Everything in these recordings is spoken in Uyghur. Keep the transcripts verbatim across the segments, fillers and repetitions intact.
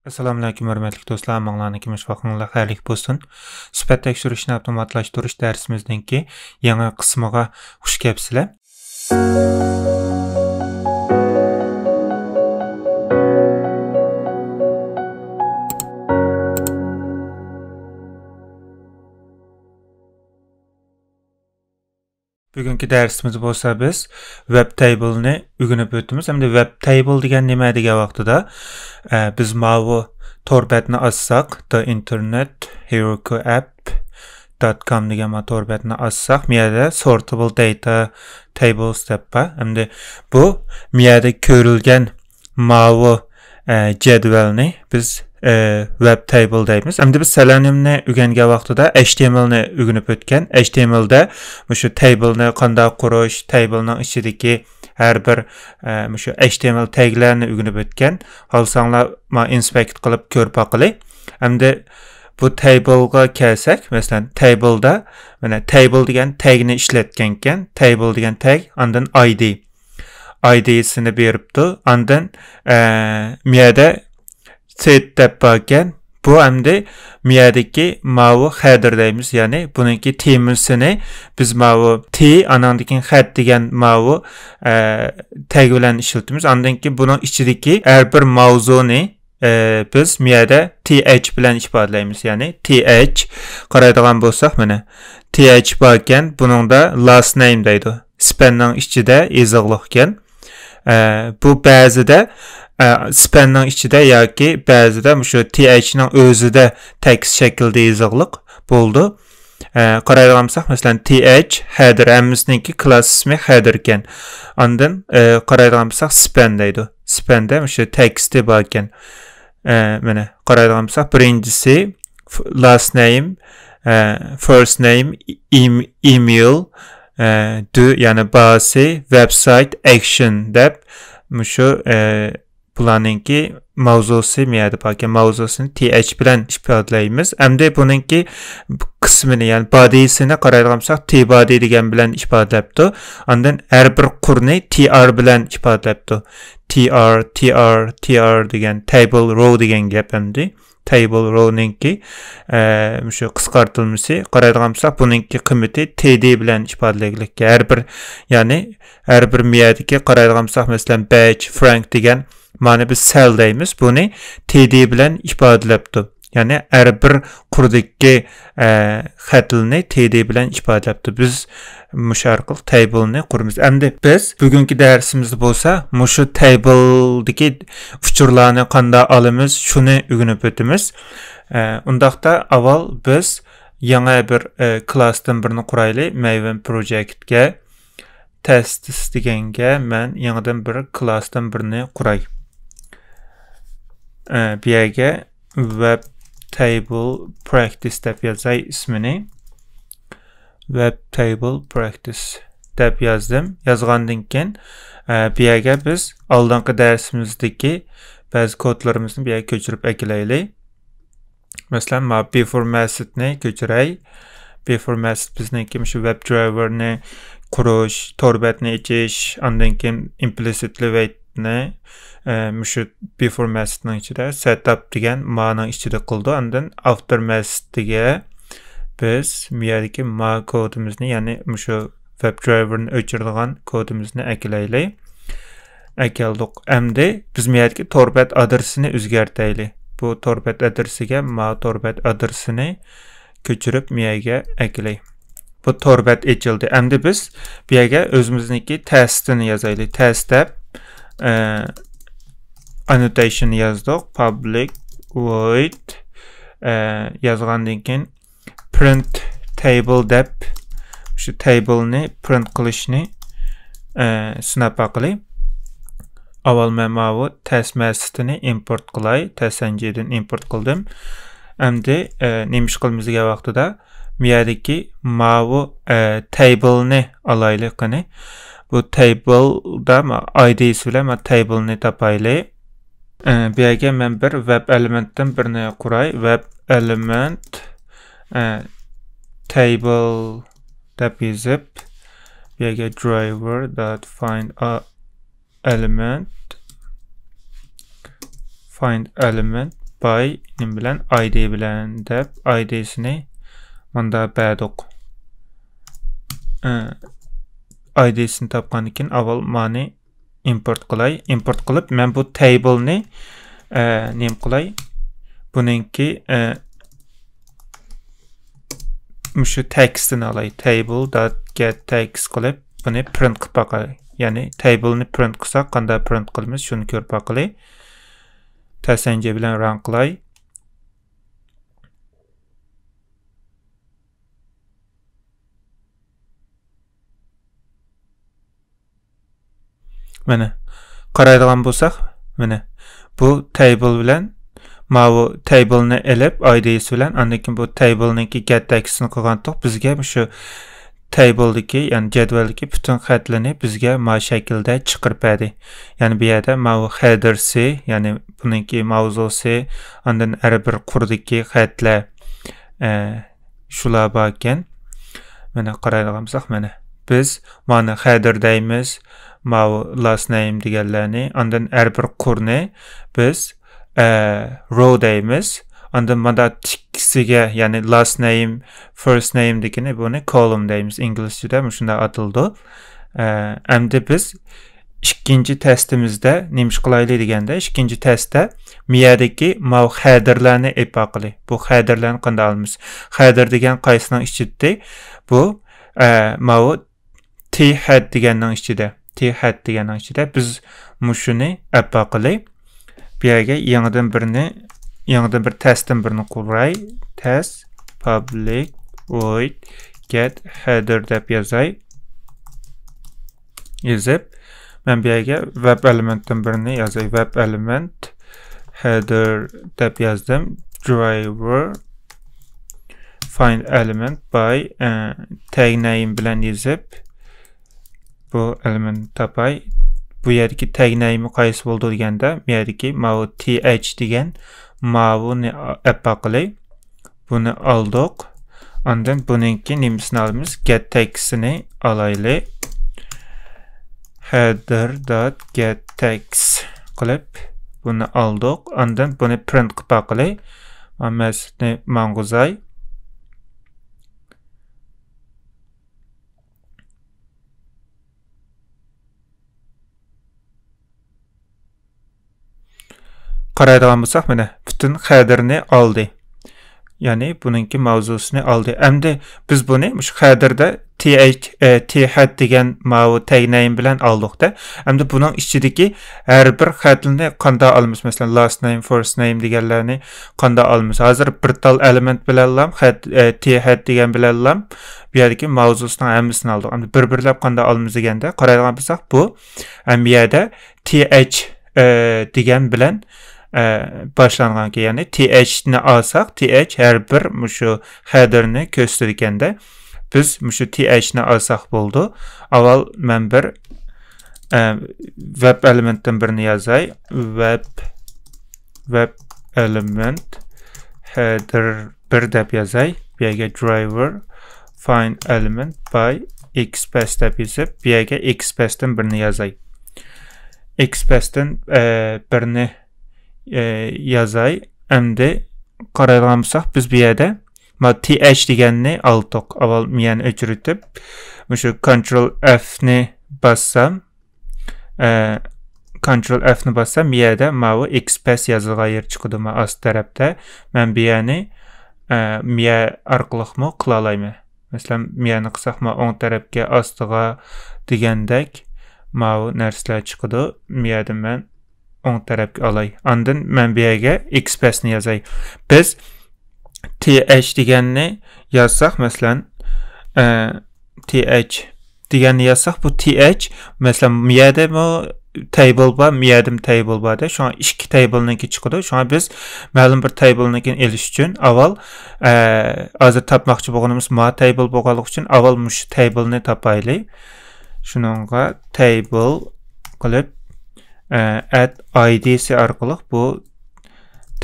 ئەسسالامۇئەلەيكۇم، ھۆرمەتلىك دوستلار، ھەممىڭلارنىڭكى مۇشۇ ۋاقتىڭلار خەيرلىك بولسۇن. سۈپەت تەكشۈرۈشنى ئاپتوماتلاشتۇرۇش دەرسىمىزنىڭكى يېڭى قىسمىغا خۇش كەپسىلەر. بۈگۈنكى دەرسىمىزدە بولسا بىز ۋەب تەيبىلنى ئۆگىنىپ ئۆتىمىز. ئەمدى ۋەب تەيبىل دېگەن نېمە دېگەن ۋاقتىدا، ئە، بىز ماۋۇ تور بەتنى ئاچساق، the internet heroku app dot com دېگەن ماۋۇ تور بەتنى ئاچساق، بۇ يەردە sortable data tables دەپ بار. ئەمدى بۇ، بۇ يەردە كۆرۈلگەن ماۋۇ، ئە، جەدۋەلنى بىز، ئە، ۋەب تەيبىل دەيمىز. ئەمدى بىز سېلېنىيۇمنى ئۆگەنگەن ۋاقتىدا H T M L نى ئۆگىنىپ ئۆتكەن. H T M L دە مۇشۇ تەيبىلنى قانداق قۇرۇش، تەيبىلنىڭ ئىچىدىكى ھەر بىر، ئە، مۇشۇ H T M L تەگلەرنى ئۆگىنىپ ئۆتكەن. خالىساڭلار، ما، inspect قىلىپ كۆرۈپ باقىلى. ئەمدى بۇ تەيبىلغا كەلسەك، مەسىلەن، تەيبىلدا، مانا، تەيبىل دېگەن تەگنى ئىشلەتكەنكەن، تەيبىل دېگەن تەگ، ئاندىن I D. I D سىنى بېرىپتۇ. ئاندىن، ئە، مۇ يەردە set دەپ باركەن. بۇ ئەمدى مۇ يەردىكى ماۋۇ header دەيمىز. يەنى بۇنىڭكى تېمىسىنى بىز ماۋۇ T، ئاناندىن كېيىن خەت دېگەن ماۋۇ، ئە، تەگ بىلەن ئىشلىتىمىز. ئاندىن كېيىن بۇنىڭ ئىچىدىكى ھەر بىر ماۋزۇنى، ئە، بىز مۇ يەردە T H بىلەن ئىپادىلەيمىز. يەنى T H قارايدىغان بولساق، مانا، T H باركەن، بۇنىڭدا last name دەيدۇ. سپەننىڭ ئىچىدە يېزىقلىقكەن. ئە، بۇ بەزىدە، ئە، سپەننىڭ ئىچىدە ياكى بەزىدە مۇشۇ T H نىڭ ئۆزىدە تېكىست شەكلىدە يېزىقلىق بولىدۇ. ئە، قارايدىغان بولساق، مەسىلەن، T H header، ھەممىسىنىڭكى كلاس ئىسمى header ئىكەن. ئاندىن، ئە، قارايدىغان بولساق، سپەن دەيدۇ. سپەندە مۇشۇ تېكىستى باركەن. ئە، مانا، قارايدىغان بولساق، بىرىنچىسى، f-، last name، ئە، first name، em-، email، ئە، do، يەنى باھاسى، website، action دەپ، مۇشۇ، ئە، بۇلارنىڭكى ماۋزۇسى مۇ يەردە باركەن، ماۋزۇسىنى T H بىلەن ئىپادىلەيمىز. ئەمدى بۇنىڭكى قىسمىنى، يەنى بادىسىنى قارايدىغان بولساق، T body دېگەن بىلەن ئىپادىلەپتۇ. ئاندىن ھەر بىر قۇرنى T R بىلەن ئىپادىلەپتۇ. T R، T R، T R دېگەن، table row دېگەن گەپ ئەمدى. Table row نىڭكى، ئە، مۇشۇ قىسقارتىلمىسى. قارايدىغان بولساق، بۇنىڭكى قىممىتى T D بىلەن ئىپادىلىگلىك. ھەر بىر، يەنى ھەر بىر مۇ يەردىكى قارايدىغان بولساق، مەسىلەن، batch، frank دېگەن، مانا بىز cell دەيمىز. بۇنى T D بىلەن ئىپادىلەپتۇ. يەنى ھەر بىر قۇردىكى، ئە، خەتلىنى T D بىلەن ئىپادىلەپتۇ. بىز مۇشۇ ئارقىلىق تەيبىلنى قۇرىمىز. ئەمدى بىز بۈگۈنكى دەرسىمىزدە بولسا مۇشۇ تەيبىلدىكى ئۇچۇرلارنى قانداق ئالىمىز، شۇنى ئۆگىنىپ ئۆتىمىز. ئە، ئۇنداقتا ئاۋۋال بىز يېڭى بىر، ئە، كلاستىن بىرنى قۇرايلى. Maven پروجېكتكە تېست دېگەنگە مەن يېڭىدىن بىر كلاستىن بىرنى قۇراي. ئە، بۇ يەرگە web table practice دەپ يازاي ئىسمىنى. Web table practice دەپ يازدىم. يازغاندىن كېيىن، ئە، بۇ يەرگە بىز ئالدىنقى دەرسىمىزدىكى بەزى كودلىرىمىزنى بۇ يەرگە كۆچۈرۈپ ئەكېلەيلى. مەسىلەن، ما before method نى كۆچۈرەي. Before method بىزنىڭكى مۇشۇ web driver نى قۇرۇش، تور بەتنى ئېچىش، ئاندىن كېيىن implicitly wait نى، ئە، مۇشۇ before method نىڭ ئىچىدە setup دېگەن مانىڭ ئىچىدە قىلىدۇ. ئاندىن after method دىگە بىز بۇ يەردىكى ما كودىمىزنى، يەنى مۇشۇ web driver نى ئۆچۈرىدىغان كودىمىزنى ئەكېلەيلى. ئەكەلدۇق. ئەمدى بىز مۇ يەردىكى تور بەت ئادرېسىنى ئۆزگەرتەيلى. بۇ تور بەت ئادرېسىگە ما تور بەت ئادرېسىنى كۆچۈرۈپ مۇ يەرگە ئەكېلەي. بۇ تور بەت ئېچىلدى. ئەمدى بىز بۇ يەرگە ئۆزىمىزنىڭكى تېستىنى يازايلى. تېست دەپ، ئە، annotation يازدۇق. Public void، ئە، يازغاندىن كېيىن print table دەپ شۇ تەيبىلنى print قىلىشنى، ئە، سىناپ باقىلى. ئاۋۋال مەن ماۋۇ تېست مېتودىنى import قىلاي. تېست ئېن جى دىن import قىلدىم. ئەمدى، ئە، نېمە ئىش قىلىمىز دېگەن ۋاقتىدا، مۇ يەردىكى ماۋۇ، ئە، تەيبىلنى ئالايلى قېنى. بۇ تەيبىلدا ما-، I D سى بىلەن ما تەيبىلنى تاپايلى. ئە، بۇ يەرگە مەن بىر web element تىن بىرنى قۇراي. Web element، ئە، table دەپ يېزىپ، بۇ يەرگە driver dot find a element، find element باي نېمە بىلەن؟ ئايدى بىلەن دەپ، ئايدىسىنى مۇندا بەردۇق. ئايدىسىنى تاپقاندىن كېيىن ئاۋۋال مانى ئىمپورت قىلاي. ئىمپورت قىلىپ، مەن بۇ تەيبىلنى نېمە قىلاي؟ بۇنىڭكى مۇشۇ تېكىستىنى ئالاي. تەيبىل دات گەت تېكىست قىلىپ، بۇنى پرىنت قىلىپ باقاي. يەنى تەيبىلنى پرىنت قىلساق، قانداق پرىنت قىلىمىز، شۇنى كۆرۈپ باقىلى. تەسەنجى بىلەن ران قىلاي. مانا، قارايدىغان بولساق، مانا، بۇ تەيبىل بىلەن ماۋۇ تەيبىلنى ئېلىپ، ئايدىسى بىلەن، ئاندىن كېيىن بۇ تەيبىلنىڭكى گەت تېكىستىنى قىلغانتۇق، بىزگە مۇشۇ تەيبىلدىكى، يەنى جەدۋەلدىكى پۈتۈن خەتلىرىنى بىزگە ما شەكىلدە چىقىرىپ بەردى. يەنى بۇ يەردە ماۋۇ خېدېرسى، يەنى بۇنىڭكى ماۋزۇسى، ئاندىن ھەر بىر قۇردىكى خەتلەر، ئە، شۇلار باركەن. مانا قارايدىغان بولساق، مانا بىز مانا خېدېر دەيمىز، ماۋۇ لاست نېيم دېگەنلەرنى، ئاندىن ھەر بىر قۇرنى بىز، ئە، رو دەيمىز. ئاندىن مانا تىكىسىگە، يەنى لاست نېيم، فىرست نېيم دېگىنى بۇنى كولۇم دەيمىز. ئىنگلىزچىدە مۇشۇنداق ئاتىلىدۇ. ئە، ئەمدى بىز ئىككىنچى تېستىمىزدە نېمە ئىش قىلايلى دېگەندە، ئىككىنچى تېستتە مىيەدىكى ماۋۇ خېدېرلەرنى ئېلىپ باقىلى. بۇ خېدېرلەرنى قانداق ئالىمىز؟ خېدېر دېگەن قايسىنىڭ ئىچىدە؟ بۇ، ئە، ماۋۇ تى خېد دېگەننىڭ ئىچىدە. تى خېد دېگەننىڭ ئىچىدە بىز مۇشۇنى ئەپ باقىلى. بۇ يەرگە يېڭىدىن بىرنى، يېڭىدىن بىر تېستتىن بىرنى قۇراي. تېست پابلىك ۋويد گەت خېدېر دەپ يازاي. يېزىپ، مەن بۇ يەرگە ۋېب ئېلېمېنتتىن بىرنى يازاي. ۋېب ئېلېمېنت خېدېر دەپ يازدىم. درايۋېر فايند ئېلېمېنت باي، ئە، تەگ نېيم بىلەن يېزىپ، بۇ ئېلېمېنتنى تاپاي. بۇ يەردىكى تەگ نېيمى قايسى بولىدۇ دېگەندە، بۇ يەردىكى ماۋۇ تى ئېيچ دېگەن ماۋۇنى ئەپ باقىلى. بۇنى ئالدۇق. ئاندىن بۇنىڭكى نېمىسىنى ئالىمىز؟ گەت تېگىنى ئالايلى. خېدېر دات گەت تېگى قىلىپ، بۇنى ئالدۇق. ئاندىن بۇنى پرىنت قىلىپ باقىلى. مەن سىزنى ماڭغۇزاي. قارايدىغان بولساق، مانا، پۈتۈن خېدېرنى ئالدى. يەنى بۇنىڭكى ماۋزۇسىنى ئالدى. ئەمدى بىز بۇنى مۇشۇ خېدېردا تى ئېيچ، ئە، تى خېد دېگەن ماۋۇ تەگ نېيم بىلەن ئالدۇق-دە. ئەمدى بۇنىڭ ئىچىدىكى ھەر بىر خەتلىنى قانداق ئالىمىز؟ مەسىلەن، لاست نېيم، فىرست نېيم دېگەنلەرنى قانداق ئالىمىز؟ ھازىر بىر تال ئېلېمېنت بىلەنلا خېد، ئە، تى خېد دېگەن بىلەنلا بۇ يەردىكى ماۋزۇسىنىڭ ھەممىسىنى ئالدۇق. ئەمدى بىر-بىرلەپ قانداق ئالىمىز دېگەندە، قارايدىغان بولساق، بۇ ھەم بۇ يەردە تى ئېيچ، ئە، دېگەن بىلەن، ئە، باشلانغانكەن. يەنى تى ئېيچنى ئالساق، تى ئېيچ ھەر بىر مۇشۇ خېدېرنى كۆرسىتىدىكەن-دە. بىز مۇشۇ تى ئېيچنى ئالساق بولىدۇ. ئاۋۋال مەن بىر، ئە، ۋېب ئېلېمېنتتىن بىرنى يازاي. ۋېب، ۋېب ئېلېمېنت خېدېر بىر دەپ يازاي. بۇ يەرگە درايۋېر فايند ئېلېمېنت باي ئېكسپرېس دەپ يېزىپ، بۇ يەرگە ئېكسپرېستىن بىرنى يازاي. ئېكسپرېستىن، ئە، بىرنى، ئە، يازاي. ئەمدى قارايدىغان بولساق، بىز بۇ يەردە ما تى ئېيچ دېگەننى ئالدۇق. ئاۋۋال مىيەنى ئۆچۈرۈۋېتىپ، مۇشۇ كونترول ئېفنى باسسام، ئە، كونترول ئېفنى باسسام، مىيەدە ماۋۇ ئېكسپرېس يازىدىغان يېرى چىقىدۇ، ما ئاستى تەرەپتە. مەن بۇ يەرنى، ئە، مىيە ئارقىلىقمۇ قىلالايمەن. مەسىلەن، مىيەنى قىلساق، ما ئوڭ تەرەپكە، ئاستىغا دېگەندەك ماۋۇ نەرسىلەر چىقىدۇ. مىيەدىن مەن ئوڭ تەرەپكە ئالاي. ئاندىن مەن بۇ يەرگە ئېكسپرېسنى يازاي. بىز تى ئېيچ دېگەننى يازساق، مەسىلەن، ئە، تى ئېيچ دېگەننى يازساق، بۇ تى ئېيچ، مەسىلەن، مىيەدىمۇ تەيبىل بار، مىيەدىمۇ تەيبىل بار-دە. شۇڭا ئىككى تەيبىلنىڭكى چىقىدۇ. شۇڭا بىز مەلۇم بىر تەيبىلنىڭكىنى ئېلىش ئۈچۈن ئاۋۋال، ئە، ھازىر تاپماقچى بولغىنىمىز ما تەيبىل بولغانلىقى ئۈچۈن ئاۋۋال مۇشۇ تەيبىلنى تاپايلى. شۇنىڭغا تەيبىل قىلىپ، ئە، ئەت ئايدىسى ئارقىلىق بۇ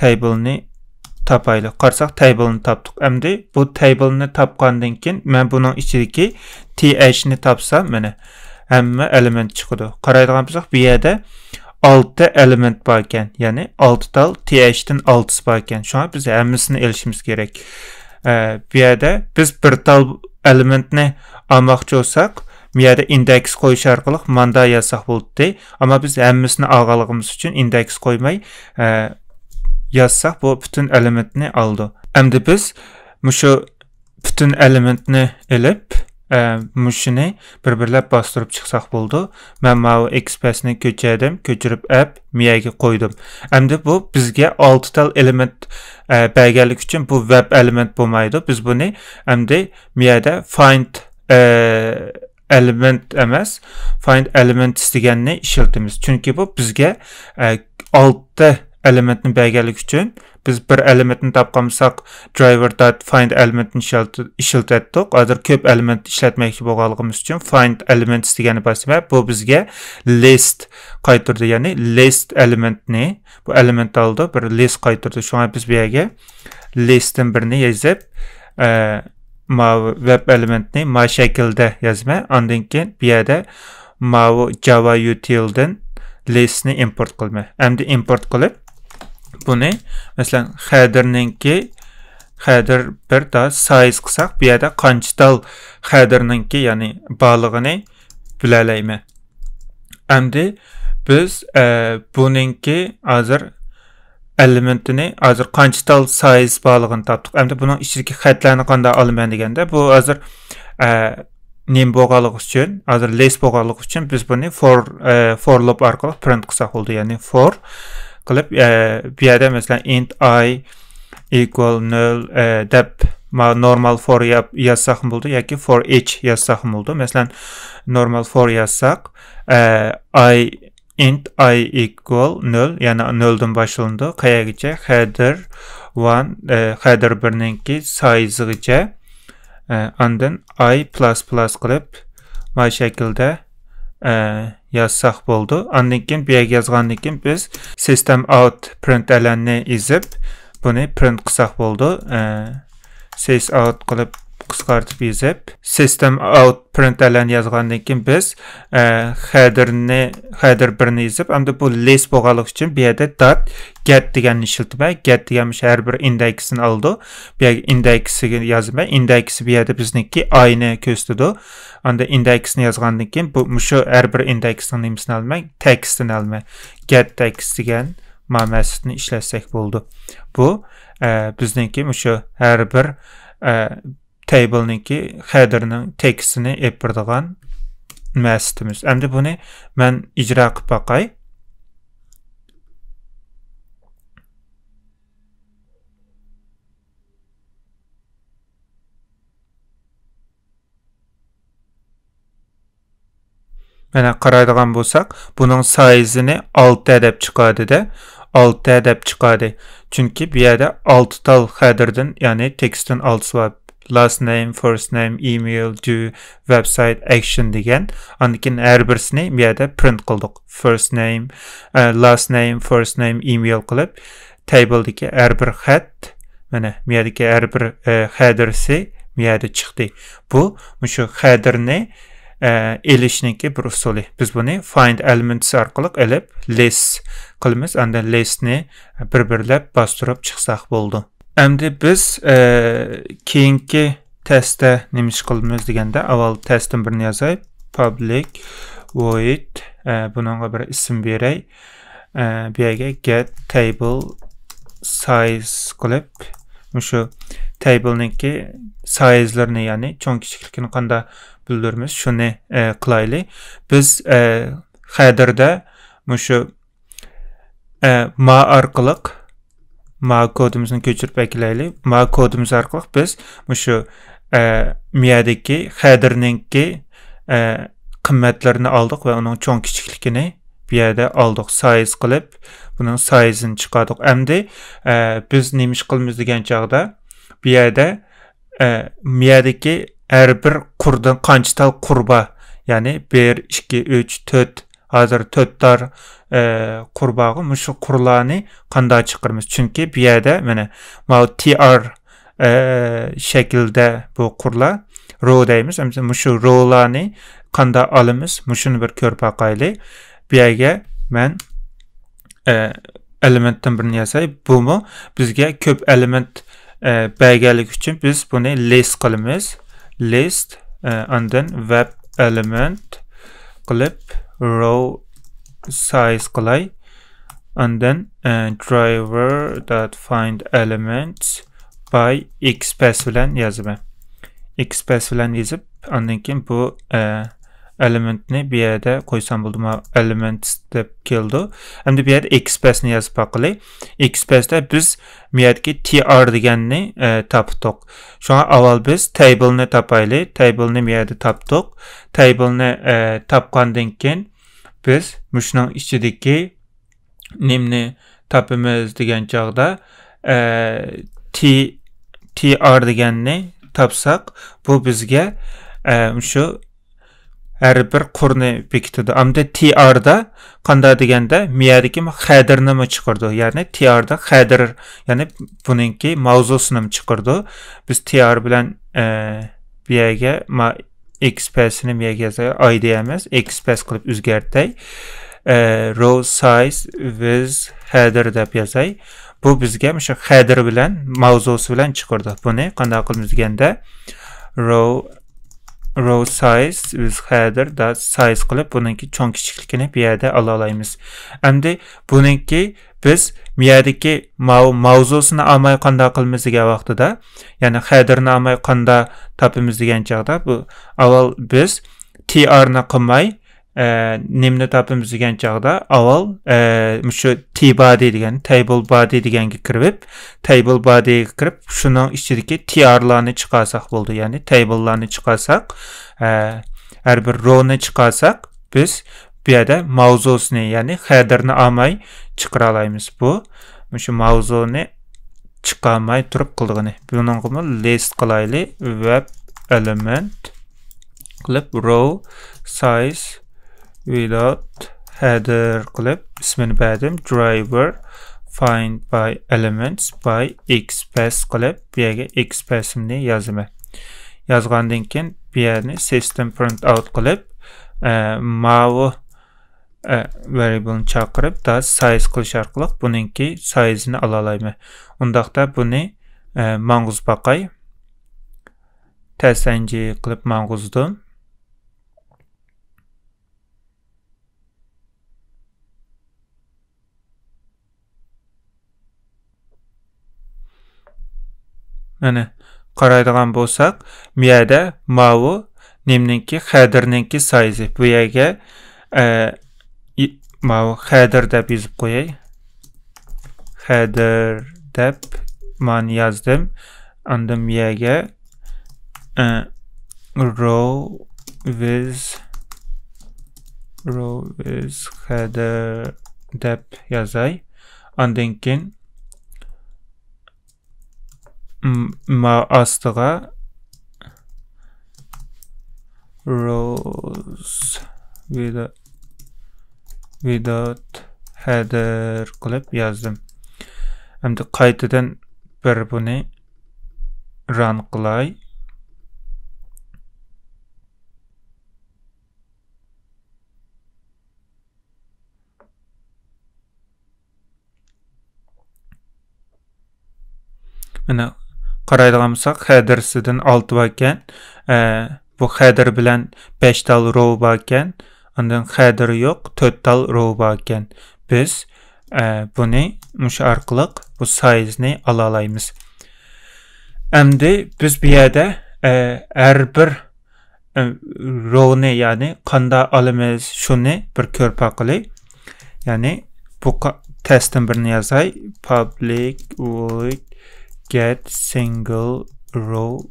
تەيبىلنى تاپايلى. قارىساق، تەيبىلنى تاپتۇق. ئەمدى بۇ تەيبىلنى تاپقاندىن كېيىن مەن بۇنىڭ ئىچىدىكى تى ئېيچنى تاپسام، مانا، ھەممە ئېلېمېنت چىقىدۇ. قارايدىغان بولساق، بۇ يەردە ئالتە ئېلېمېنت باركەن، يەنى ئالتە تال تىئېچتىن ئالتىسى باركەن. شۇڭا بىز ھەممىسىنى ئېلىشىمىز كېرەك. ئە، بۇ يەردە بىز بىر تال ئېلېمېنتنى ئالماقچى بولساق، بۇ يەردە ئىندېكس قويۇش ئارقىلىق ماندا يازساق بولاتتى. ئەمما بىز ھەممىسىنى ئالغانلىقىمىز ئۈچۈن ئىندېكس قويماي، ئە، يازساق، بۇ پۈتۈن ئېلېمېنتنى ئالىدۇ. ئەمدى بىز مۇشۇ پۈتۈن ئېلېمېنتنى ئېلىپ، ئە، مۇشۇنى بىر-بىرلەپ باستۇرۇپ چىقساق بولىدۇ. مەن ماۋۇ ئېكسپرېسنى كۆچۈردۈم، كۆچۈرۈپ ئەپ مۇ يەرگە قويدۇم. ئەمدى بۇ بىزگە ئالتە تال ئېلېمېنت، ئە، بەرگەنلىكى ئۈچۈن بۇ ۋېب ئېلېمېنت بولمايدۇ. بىز بۇنى ئەمدى مۇ يەردە فايند، ئە، ئېلېمېنت ئەمەس، فايند ئېلېمېنتس دېگەننى ئىشلىتىمىز. چۈنكى بۇ بىزگە، ئە، ئالتە ئېلېمېنتنى بەرگەنلىكى ئۈچۈن بىز بىر ئېلېمېنتنى تاپقان بولساق، driver dot find element نى ئىشلىتەتتۇق. ھازىر كۆپ ئېلېمېنت ئىشلەتمەكچى بولغانلىقىمىز ئۈچۈن فايند ئېلېمېنتس دېگەننى باسىمەن. بۇ بىزگە لىست قايتۇردى، يەنى لىست ئېلېمېنتنى، بۇ ئېلېمېنت ئالدى، بىر لىست قايتۇردى. شۇڭا بىز بۇ يەرگە لىستتىن بىرنى يېزىپ، ئە، ماۋۇ ۋېب ئېلېمېنتنى ما شەكىلدە يازىمەن. ئاندىن كېيىن بۇ يەردە ماۋۇ جاۋا يۇتىلدىن لىستنى ئىمپورت قىلىمەن. ئەمدى ئىمپورت قىلىپ، بۇنى، مەسىلەن، خېدېرنىڭكى، خېدېر بىر دا سايز قىلساق، بۇ يەردە قانچە تال خېدېرنىڭكى، يەنى بارلىقىنى بىلەلەيمەن. ئەمدى بىز، ئە، بۇنىڭكى ھازىر ئېلېمېنتىنى، ھازىر قانچە تال سايز بارلىقىنى تاپتۇق. ئەمدى بۇنىڭ ئىچىدىكى خەتلەرنى قانداق ئالىمەن دېگەندە، بۇ ھازىر، ئە، نېمە بولغانلىقى ئۈچۈن، ھازىر لىست بولغانلىقى ئۈچۈن بىز بۇنى فور، ئە، فور لوپ ئارقىلىق پرىنت قىلساق بولىدۇ. يەنى فور قىلىپ، ئە، بۇ يەردە مەسىلەن int i equal null، ئە، دەپ ما-، normal for ياپ-، يازساقمۇ بولىدۇ ياكى for each يازساقمۇ بولىدۇ. مەسىلەن، normal for يازساق، ئە، i int i equal null، يەنى نۆلدىن باشلىنىدۇ. قەيەرگىچە؟ خېدېر ۋان، ئە، خېدېر بىرنىڭكى سايزىغىچە. ئە، ئاندىن i پلۇس پلۇس قىلىپ، ما شەكىلدە، ئە، يازساق بولىدۇ. ئاندىن كېيىن بۇ يەرگە يازغاندىن كېيىن بىز system out println نى يېزىپ، بۇنى پرىنت قىلساق بولىدۇ. ئە، sys out قىلىپ قىسقارتىپ يېزىپ، system out println يازغاندىن كېيىن بىز، ئە، خېدېرنى، خېدېر بىرنى يېزىپ، ئەمدى بۇ لىست بولغانلىقى ئۈچۈن بۇ يەردە dot get دېگەننى ئىشلىتىمەن. Get دېگەن مۇشۇ ھەر بىر ئىندېكسنى ئالىدۇ. بۇ يەرگە ئىندېكسىگە يازىمەن. ئىندېكسى بۇ يەردە بىزنىڭكى i نى كۆرسىتىدۇ. ئاندىن ئىندېكسنى يازغاندىن كېيىن بۇ، مۇشۇ ھەر بىر ئىندېكسنىڭ نېمىسىنى ئالىمەن؟ تېكىستىنى ئالىمەن. Get text دېگەن ما مېتودنى ئىشلەتسەك بولىدۇ. بۇ، ئە، بىزنىڭكى مۇشۇ ھەر بىر، ئە، تەيبىلنىڭكى خېدېرنىڭ تېكىستىنى ئېلىپ بېرىدىغان مېتودىمىز. ئەمدى بۇنى مەن ئىجرا قىلىپ باقاي. مانا قارايدىغان بولساق، بۇنىڭ سايزىنى ئالتە دەپ چىقاردى-دە. ئالتە دەپ چىقاردى. چۈنكى بۇ يەردە ئالتە تال خېدېردىن، يەنى تېكىستتىن ئالتىسى بار. Last name, first name, email, do, website, action دېگەن. ئاندىن كېيىن ھەر بىرسىنى بۇ يەردە پرىنت قىلدۇق. First name، ئە، last name, first name، email قىلىپ، تەيبىلدىكى ھەر بىر خەت، مانا، بۇ يەردىكى ھەر بىر، ئە، خېدېرسى بۇ يەردە چىقتى. بۇ مۇشۇ خېدېرنى، ئە، ئېلىشنىڭكى بىر ئۇسۇلى. بىز بۇنى find elements ئارقىلىق ئېلىپ، لىست قىلىمىز. ئاندىن لىستنى بىر-بىرلەپ باستۇرۇپ چىقساق بولىدۇ. ئەمدى بىز، ئە، كېيىنكى تېستتە نېمە ئىش قىلىمىز دېگەندە، ئاۋۋال تېستتىن بىرنى يازاي. Public void، ئە، بۇنىڭغا بىر ئىسىم بېرەي. ئە، بۇ يەرگە get table size قىلىپ، مۇشۇ تەيبىلنىڭكى سايزلىرىنى، يەنى چوڭ كىچىكلىكىنى قانداق بىلدۈرىمىز، شۇنى، ئە، قىلايلى. بىز، ئە، خېدېردا مۇشۇ، ئە، ما ئارقىلىق، ما كودىمىزنى كۆچۈرۈپ ئەكېلەيلى. ما كودىمىز ئارقىلىق بىز مۇشۇ، ئە، مۇ يەردىكى خېدېرنىڭكى، ئە، قىممەتلىرىنى ئالدۇق ۋە ئۇنىڭ چوڭ كىچىكلىكىنى بۇ يەردە ئالدۇق. سايز قىلىپ، بۇنىڭ سايزىنى چىقاردۇق. ئەمدى، ئە، بىز نېمە ئىش قىلىمىز دېگەن چاغدا، بۇ يەردە، ئە، مۇ يەردىكى ھەر بىر قۇردىن قانچە تال قۇر بار، يەنى بىر، ئىككى، ئۈچ، تۆت، ھازىر تۆت تال، ئە، قۇر بارغۇ، مۇشۇ قۇرلارنى قانداق چىقىرىمىز؟ چۈنكى بۇ يەردە، مانا، ماۋۇ تىئار، ئە، شەكىلدە بۇ قۇرلار، رو دەيمىز. ئەمدى مۇشۇ رولارنى قانداق ئالىمىز؟ مۇشۇنى بىر كۆرۈپ باقايلى. بۇ يەرگە مەن ئە، ئېلېمېنتتىن بىرنى ياساي. بۇمۇ بىزگە كۆپ ئېلېمېنت، ئە، بەرگەنلىكى ئۈچۈن بىز بۇنى لىست قىلىمىز. لىست، ئە، ئاندىن ۋەب ئېلېمېنت قىلىپ، row size قىلاي. ئاندىن، ئە، driver dot find elements by xpath بىلەن يازىمەن. Xpath بىلەن يېزىپ، ئاندىن كېيىن بۇ، ئە، ئېلېمېنتنى بۇ يەردە قويسام بولىدۇ. مانا elements دەپ كېلىدۇ. ئەمدى بۇ يەردە xpath نى يازىپ باقىلى. Xpath دە بىز بۇ يەردىكى tr دېگەننى، ئە، تاپتۇق. شۇڭا ئاۋۋال بىز table نى تاپايلى. Table نى بۇ يەردە تاپتۇق. Table نى، ئە، تاپقاندىن كېيىن بىز مۇشۇنىڭ ئىچىدىكى نېمىنى تاپىمىز دېگەن چاغدا، ئە، t، tr دېگەننى تاپساق، بۇ بىزگە، ئە، مۇشۇ ھەر بىر قۇرنى بېكىتىدۇ. ئەمدى tr دا قانداق دېگەندە، مىيەدىكى خەدىرنىمۇ چىقىرىدۇ. يەنى tr دا خەدىر، يەنى بۇنىڭكى ماۋزۇسىنىمۇ چىقىرىدۇ. بىز tr بىلەن، ئە، بۇ يەرگە ما-، xpath نى بۇ يەرگە يازاي. I D ئەمەس، xpath قىلىپ ئۆزگەرتەي. ئە، row size with header دەپ يازاي. بۇ بىزگە مۇشۇ خەدىر بىلەن، ماۋزۇسى بىلەن چىقىرىدۇ. بۇنى قانداق قىلىمىز دېگەندە، row، row size with header dot size قىلىپ، بۇنىڭكى چوڭ كىچىكلىكىنى بۇ يەردە ئالالايمىز. ئەمدى بۇنىڭكى بىز بۇ يەردىكى ماۋ-، ماۋزۇسىنى ئالماي قانداق قىلىمىز دېگەن ۋاقتىدا، يەنى خەدىرنى ئالماي قانداق تاپىمىز دېگەن چاغدا، بۇ ئاۋۋال بىز tr نى قىلماي، ئە، نېمىنى تاپىمىز دېگەن چاغدا، ئاۋۋال، ئە، مۇشۇ tbody دېگەن، table body دېگەنگە كىرىپ، table body گە كىرىپ، شۇنىڭ ئىچىدىكى tr لارنى چىقارساق بولىدۇ. يەنى table لارنى چىقارساق، ئە، ھەر بىر row نى چىقارساق، بىز بۇ يەردە ماۋزۇسىنى، يەنى خەدىرنى ئالماي چىقىرالايمىز. بۇ مۇشۇ ماۋزۇنى چىقارماي تۇرۇپ قىلىدىغىنى. بۇنىڭغىمۇ لىست قىلايلى. Web element قىلىپ، row size without header قىلىپ، ئىسمىنى بەردىم. Driver find by elements by xpath قىلىپ، بۇ يەرگە xpath نى يازىمەن. يازغاندىن كېيىن، بۇ يەرنى system print out قىلىپ، ئە، ماۋۇ، ئە، variable نى چاقىرىپ، dot size قىلىش ئارقىلىق بۇنىڭكى سايزىنى ئالالايمەن. ئۇنداقتا بۇنى، ئە، ماڭغۇزۇپ باقاي. تەستەنجى قىلىپ ماڭغۇزدۇم. مانا، قارايدىغان بولساق، بۇ يەردە ماۋۇ نېمىنىڭكى، خەدىرنىڭكى سايزى. بۇ يەرگە، ئە، ئى-، ماۋۇ خەدىر دەپ يېزىپ قوياي. خەدىر دەپ مانا يازدىم. ئاندىن بۇ يەرگە، ئە، row with، row with خەدىر دەپ يازاي. ئاندىن كېيىن م-، ما ئاستىغا rows without، without header قىلىپ يازدىم. ئەمدى قايتىدىن بىر بۇنى run قىلاي. مانا، قارايدىغان بولساق، خەدىرسىدىن ئالتە باركەن. ئە، بۇ خەدىر بىلەن بەش تال row باركەن. ئاندىن خەدىر يوق، تۆت تال row باركەن. بىز، ئە، بۇنى مۇشۇ ئارقىلىق بۇ سايزنى ئالالايمىز. ئەمدى بىز بۇ يەردە، ئە، ھەر بىر ئە، rowنى، يەنى قانداق ئالىمىز، شۇنى بىر كۆرۈپ باقىلى. يەنى بۇ قا-، تەستىن بىرنى يازاي. Public void get single row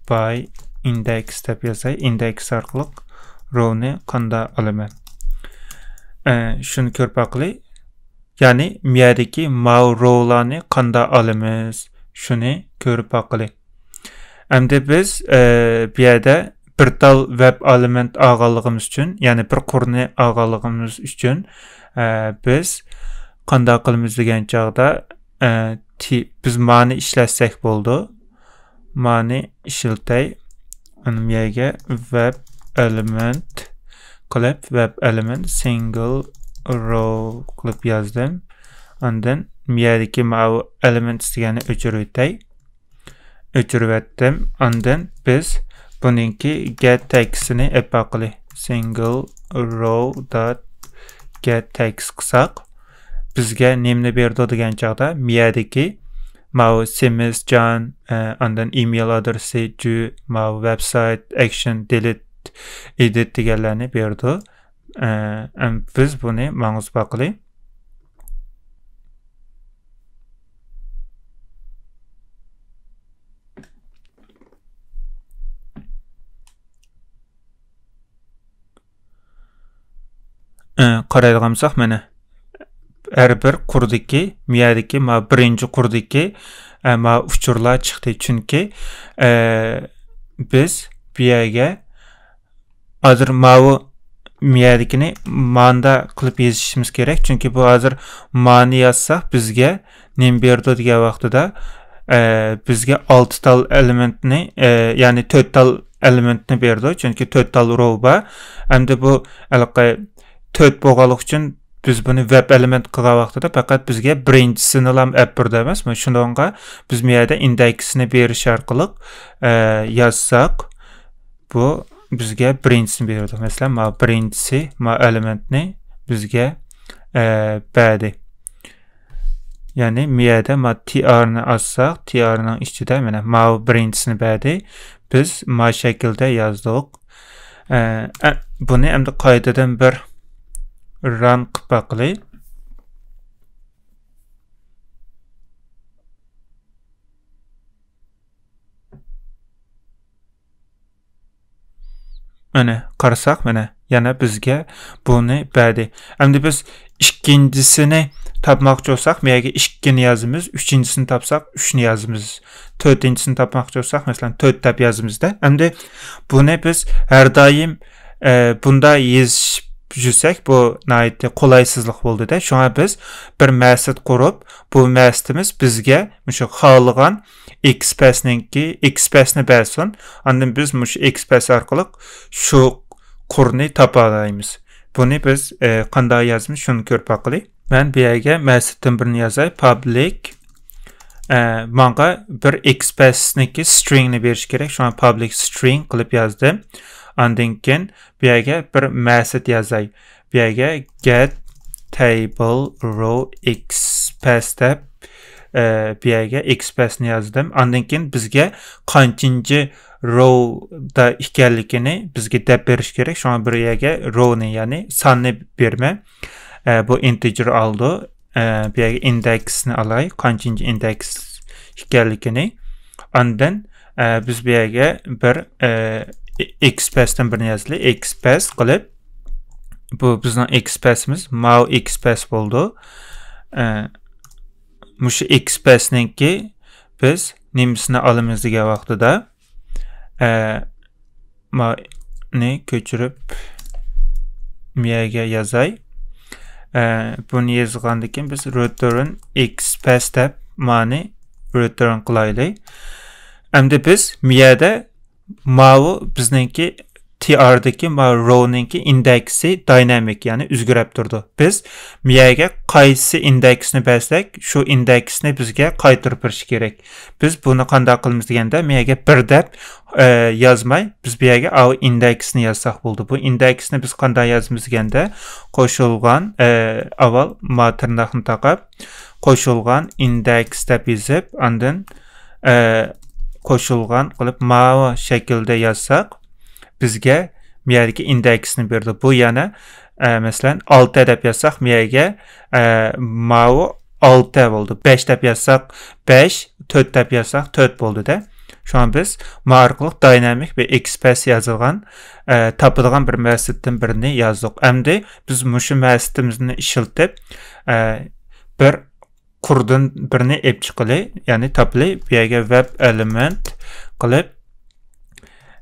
by index دەپ يازاي. Index ئارقىلىق rowنى قانداق ئالىمەن. ئە، شۇنى كۆرۈپ باقىلى. يەنى مۇ يەردىكى ماۋۇ rowلارنى قانداق ئالىمىز، شۇنى كۆرۈپ باقىلى. ئەمدى بىز، ئە، بۇ يەردە بىر تال web element ئالغانلىقىمىز ئۈچۈن، يەنى بىر قۇرنى ئالغانلىقىمىز ئۈچۈن، ئە، بىز قانداق قىلىمىز دېگەن چاغدا، ئە، تى-، بىز مانى ئىشلەتسەك بولىدۇ. مانى ئىشلىتەي. ئۇنى بۇ يەرگە web element قىلىپ، web element single row قىلىپ يازدىم. ئاندىن مىيەدىكى ماۋۇ elements دېگەننى ئۆچۈرۈۋېتەي. ئۆچۈرۈۋەتتىم. ئاندىن بىز بۇنىڭكى get tagsنى ئېلىپ باقىلى. Single row dot get tags قىلساق، بىزگە نېمىنى بېرىدۇ دېگەن چاغدا، مىيەدىكى ماۋۇ سېمىز جان، ئە، ئاندىن ئېمېيل ئادرېسى، جۈ، ماۋۇ ۋېبسايت، ئەكشن، دېلېت، ئېدىت دېگەنلەرنى بېرىدۇ. ئە، ئەم، بىز بۇنى ماڭغۇزۇپ باقىلى. ئە، قارايدىغان بولساق، مانا، ھەر بىر قۇردىكى، مىيەدىكى، ما بىرىنچى قۇردىكى، ئە، ما ئۇچۇرلار چىقتى. چۈنكى، ئە، بىز بۇ يەرگە ھازىر ماۋۇ مىيەدىكىنى ماندا قىلىپ يېزىشىمىز كېرەك. چۈنكى بۇ ھازىر مانى يازساق، بىزگە نېمە بېرىدۇ دېگەن ۋاقتىدا، ئە، بىزگە ئالتە تال elementنى، ئە، يەنى تۆت تال elementنى بېرىدۇ. چۈنكى تۆت تال row بار. ئەمدى بۇ ھېلىقى تۆت بولغانلىقى ئۈچۈن بىز بۇنى web element قىلغان ۋاقتىدا پەقەت بىزگە بىرىنچىسىنىلا ئەپ بېرىدۇ ئەمەسمۇ؟ شۇنىڭغا بىز بۇ يەردە indexنى بېرىش ئارقىلىق، ئە، يازساق، بۇ بىزگە بىرىنچىسىنى بېرىدۇ. مەسىلەن، ما بىرىنچىسى، ما elementنى بىزگە، ئە، بەردى. يەنى مىيەدە ما تىئارنى ئاچساق، تىئارنىڭ ئىچىدە مانا ماۋۇ بىرىنچىسىنى بەردى. بىز ما شەكىلدە يازدۇق. ئە، ئە، بۇنى ئەمدى قايتىدىن بىر run قىلىپ باقىلى. مانا، قارىساق، مانا، يەنە بىزگە بۇنى بەردى. ئەمدى بىز ئىككىنچىسىنى تاپماقچى بولساق، مەيەگە ئىككىنى يازىمىز، ئۈچىنچىسىنى تاپساق، ئۈچنى يازىمىز. تۆتىنچىسىنى تاپماقچى بولساق، مەسىلەن، تۆت دەپ يازىمىزدا. ئەمدى بۇنى بىز ھەر دائىم، ئە، بۇنداق يېزىپ يۈرسەك، بۇ ناھايىتى قولايسىزلىق بولىدۇ-دە. شۇڭا بىز بىر مەسىت قۇرۇپ، بۇ مەسىتىمىز بىزگە مۇشۇ خالىغان XPathنىڭكى، XPathنى بەرسۇن. ئاندىن بىز مۇشۇ XPath ئارقىلىق شۇ قۇرنى تاپالايمىز. بۇنى بىز، ئە، قانداق يازىمىز، شۇنى كۆرۈپ باقىلى. مەن بۇ يەرگە مەسىتتىن بىرنى يازاي، public. ئە، ماڭا بىر XPathنىڭكى stringنى بېرىش كېرەك، شۇڭا public string قىلىپ يازدىم. ئاندىن كېيىن بۇ يەرگە بىر مەسىت يازاي. بۇ يەرگە get table row XPath دەپ، ئە، بۇ يەرگە XPathنى يازدىم. ئاندىن كېيىن بىزگە قانچىنچى rowدا ئىكەنلىكىنى بىزگە دەپ بېرىش كېرەك. شۇڭا بۇ يەرگە rowنى، يەنى ساننى بېرىمەن. ئە، بۇ integer ئالىدۇ. ئە، بۇ يەرگە indexنى ئالاي، قانچىنچى index ئىكەنلىكىنى. ئاندىن، ئە، بىز بۇ يەرگە بىر، ئە، XPathتىن بىرنى يازىلى، XPath قىلىپ، بۇ بىزنىڭ XPathمىز، ماۋۇ XPath بولىدۇ. ئە، مۇشۇ XPathنىڭكى بىز نېمىسىنى ئالىمىز دېگەن ۋاقتىدا، ئە، مانى كۆچۈرۈپ مىيەگە يازاي. ئە، بۇنى يازغاندىن كېيىن بىز return XPath دەپ مانى return قىلايلى. ئەمدى بىز مىيەدە ماۋۇ بىزنىڭكى تىئاردىكى ماۋۇ rowنىڭكى ئىندېكسى داينامىك، يەنى ئۆزگىرەپ تۇرىدۇ. بىز مىيەگە قايسى ئىندېكسنى بەرسەك، شۇ ئىندېكسنى بىزگە قايتۇرۇپ بېرىشى كېرەك. بىز بۇنى قانداق قىلىمىز دېگەندە، مىيەگە بىر دەپ، ئە، يازماي، بىز بۇ يەرگە ئاۋۇ ئىندېكسنى يازساق بولىدۇ. بۇ ئىندېكسنى بىز قانداق يازىمىز دېگەندە، قوشۇلغان، ئە، ئاۋۋال ما تىرناقنى تاقاپ، قوشۇلغان ئىندېكس دەپ يېزىپ، ئاندىن، ئە، قوشۇلغان قىلىپ ماۋۇ شەكىلدە يازساق، بىزگە بۇ يەردىكى ئىندېكسنى بېرىدۇ. بۇ يەنە، ئە، مەسىلەن، ئالتە دەپ يازساق، بۇ يەرگە، ئە، ماۋۇ ئالتە بولدى. بەش دەپ يازساق، بەش، تۆت دەپ يازساق، تۆت بولدى-دە. شۇڭا بىز ما ئارقىلىق داينامىك بىر XPath يازىدىغان، ئە، تاپىدىغان بىر مەسىتتىن بىرنى يازدۇق. ئەمدى بىز مۇشۇ مەسىتىمىزنى ئىشلىتىپ، ئە، بىر قۇردىن بىرنى ئېلىپ چىقىلى، يەنى تاپىلى. بۇ يەرگە web element قىلىپ،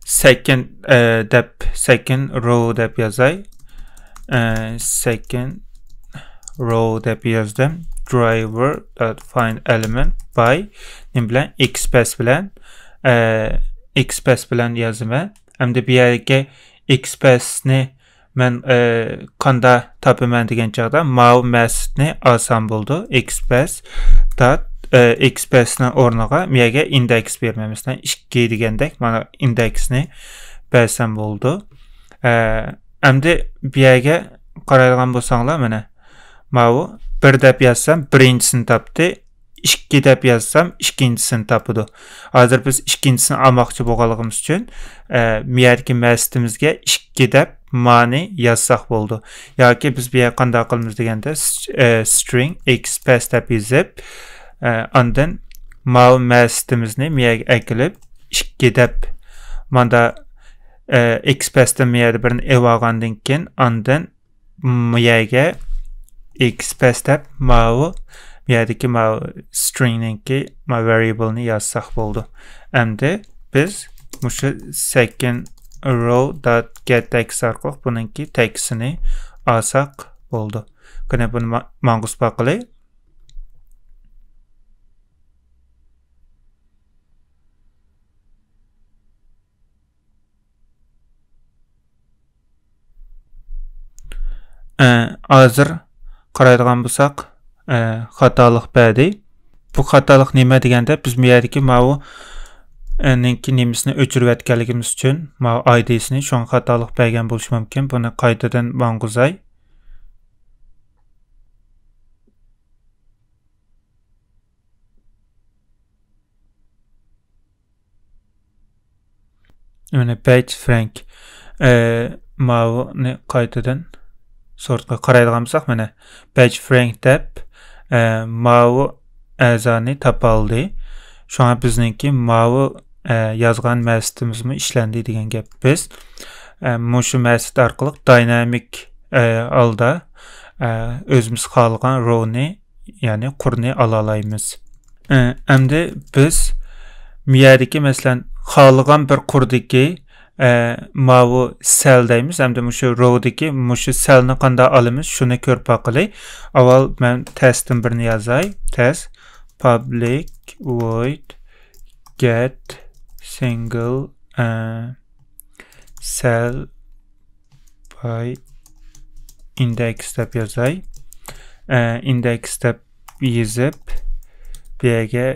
second، ئە، دەپ، second row دەپ يازاي. ئە، second row دەپ يازدىم. Driver dot find element by نېمە بىلەن؟ XPath بىلەن، ئە، XPath بىلەن يازىمەن. ئەمدى بۇ يەرگە XPathنى مەن، ئە، قاندا تاپىمەن دېگەن چاغدا ماۋۇ مەسىتنى ئالسام بولىدۇ. ئېكسپرېس دات، ئە، ئېكسپرېسنىڭ ئورنىغا مەيەرگە ئىندېكس بېرىمەن. مەسىلەن، ئىككى دېگەندەك، مانا ئىندېكسنى بەرسەم بولىدۇ. ئە، ئەمدى بۇ يەرگە قارايدىغان بولساڭلار، مانا، ماۋۇ بىر دەپ يازسام، بىرىنچىسىنى تاپتى. ئىككى دەپ يازسام، ئىككىنچىسىنى تاپىدۇ. ھازىر بىز ئىككىنچىسىنى ئالماقچى بولغانلىقىمىز ئۈچۈن، ئە، مۇ يەردىكى مەسىتىمىزگە ئىككى دەپ مانى يازساق بولىدۇ. ياكى بىز بۇ يەرگە قانداق قىلىمىز دېگەندە، س-، ئە، سترىڭ ئېكسپرېس دەپ يېزىپ، ئە، ئاندىن ماۋۇ مەسىتىمىزنى مۇ يەرگە ئەكېلىپ، ئىككى دەپ ماندا، ئە، ئېكسپرېستىن مۇ يەردە بىرنى ئېلىۋالغاندىن كېيىن، ئاندىن مۇ يەرگە ئېكسپرېس دەپ ماۋۇ، مۇ يەردىكى ماۋۇ سترىڭنىڭكى ماۋۇ ۋەرىيابلنى يازساق بولىدۇ. ئەمدى بىز مۇشۇ سېكەند روۋ دات گېت تېكىست ئارقىلىق بۇنىڭكى تېكىستىنى ئالساق بولىدۇ. قېنى بۇنى ما-، ماڭغۇزۇپ باقىلى. ئە، ھازىر قارايدىغان بولساق، ئە، خاتالىق بەردى. بۇ خاتالىق نېمە دېگەندە، بىز بۇ يەردىكى ماۋۇ، ئە، نىڭكى نېمىسىنى ئۆچۈرۈۋەتكەنلىكىمىز ئۈچۈن، ماۋۇ ئايدىسىنى، شۇڭا خاتالىق بەرگەن بولۇشى مۇمكىن. بۇنى قايتىدىن ماڭغۇزاي. مانا، پېج فرېنك. ئە، ماۋۇنى قايتىدىن سورتقا قارايدىغان بولساق، مانا، پېج فرېنك دەپ، ئە، ماۋۇ ئەزانى تاپالدى. شۇڭا بىزنىڭكى ماۋۇ، ئە، يازغان مەسىتىمىزمۇ ئىشلەندى دېگەن گەپ. بىز، ئە، مۇشۇ مەسىت ئارقىلىق داينامىك، ئە، ھالدا، ئە، ئۆزىمىز خالىغان روۋنى يەنى قۇرنى ئالالايمىز. ئە، ئەمدى بىز مۇ يەردىكى، مەسىلەن، خالىغان بىر قۇردىكى، ئە، ماۋۇ سەل دەيمىز. ئەمدى مۇشۇ روۋدىكى مۇشۇ سەلنى قانداق ئالىمىز، شۇنى كۆرۈپ باقىلى. ئاۋۋال مەن تەستىن بىرنى يازاي. تەست public void get single، ئە، cell by index دەپ يازاي. ئە، ئىندېكس دەپ يېزىپ، بۇ يەرگە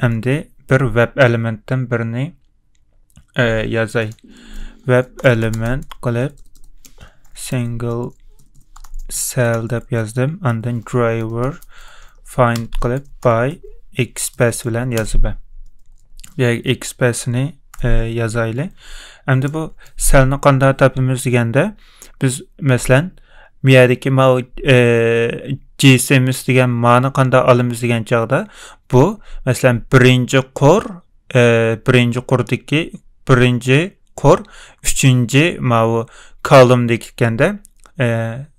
ئەمدى بىر ۋەب ئېلېمېنتتىن بىرنى، ئە، يازاي. ۋەب ئېلېمېنت قىلىپ، single cell دەپ يازدىم. ئاندىن driver find قىلىپ، by xpath بىلەن يازىمەن. بۇ يەرگە xpath نى، ئە، يازايلى. ئەمدى بۇ سەلنى قانداق تاپىمىز دېگەندە، بىز، مەسىلەن، بۇ يەردىكى ماۋۇ، ئە، جېسىمىس دېگەن مانى قانداق ئالىمىز دېگەن چاغدا، بۇ، مەسىلەن، بىرىنچى قۇر، ئە، بىرىنچى قۇردىكى بىرىنچى قۇر، ئۈچىنچى ماۋۇ كالومدىكى ئىكەندە، ئە،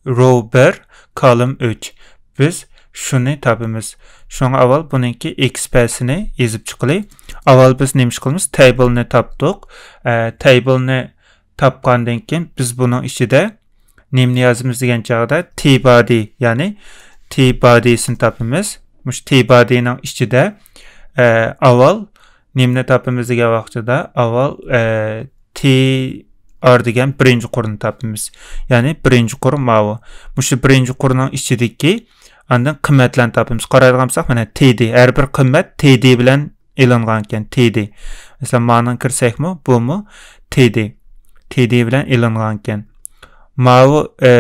روۋ بىر، كالوم ئۈچ. بىز شۇنى تاپىمىز. شۇڭا ئاۋۋال بۇنىڭكى xpath نى يېزىپ چىقىلى. ئاۋۋال بىز نېمە ئىش قىلىمىز؟ تەيبىلنى تاپتۇق. ئە، تەيبىلنى تاپقاندىن كېيىن بىز بۇنىڭ ئىچىدە نېمىنى يازىمىز دېگەن چاغدا، tbody، يەنى tbody سىنى تاپىمىز. مۇشۇ tbody نىڭ ئىچىدە، ئە، ئاۋۋال نېمىنى تاپىمىز دېگەن ۋاقتىدا، ئاۋۋال، ئە، tr دېگەن بىرىنچى قۇرنى تاپىمىز. يەنى بىرىنچى قۇر ماۋۇ. مۇشۇ بىرىنچى قۇرنىڭ ئىچىدىكى ئاندىن قىممەتلەرنى تاپىمىز. قارايدىغان بولساق، مانا، td. ھەر بىر قىممەت td بىلەن ئېلىنغانكەن، td. مەسىلەن، مانىڭ كىرسەكمۇ، بۇمۇ td. td بىلەن ئېلىنغانكەن. ماۋۇ، ئە،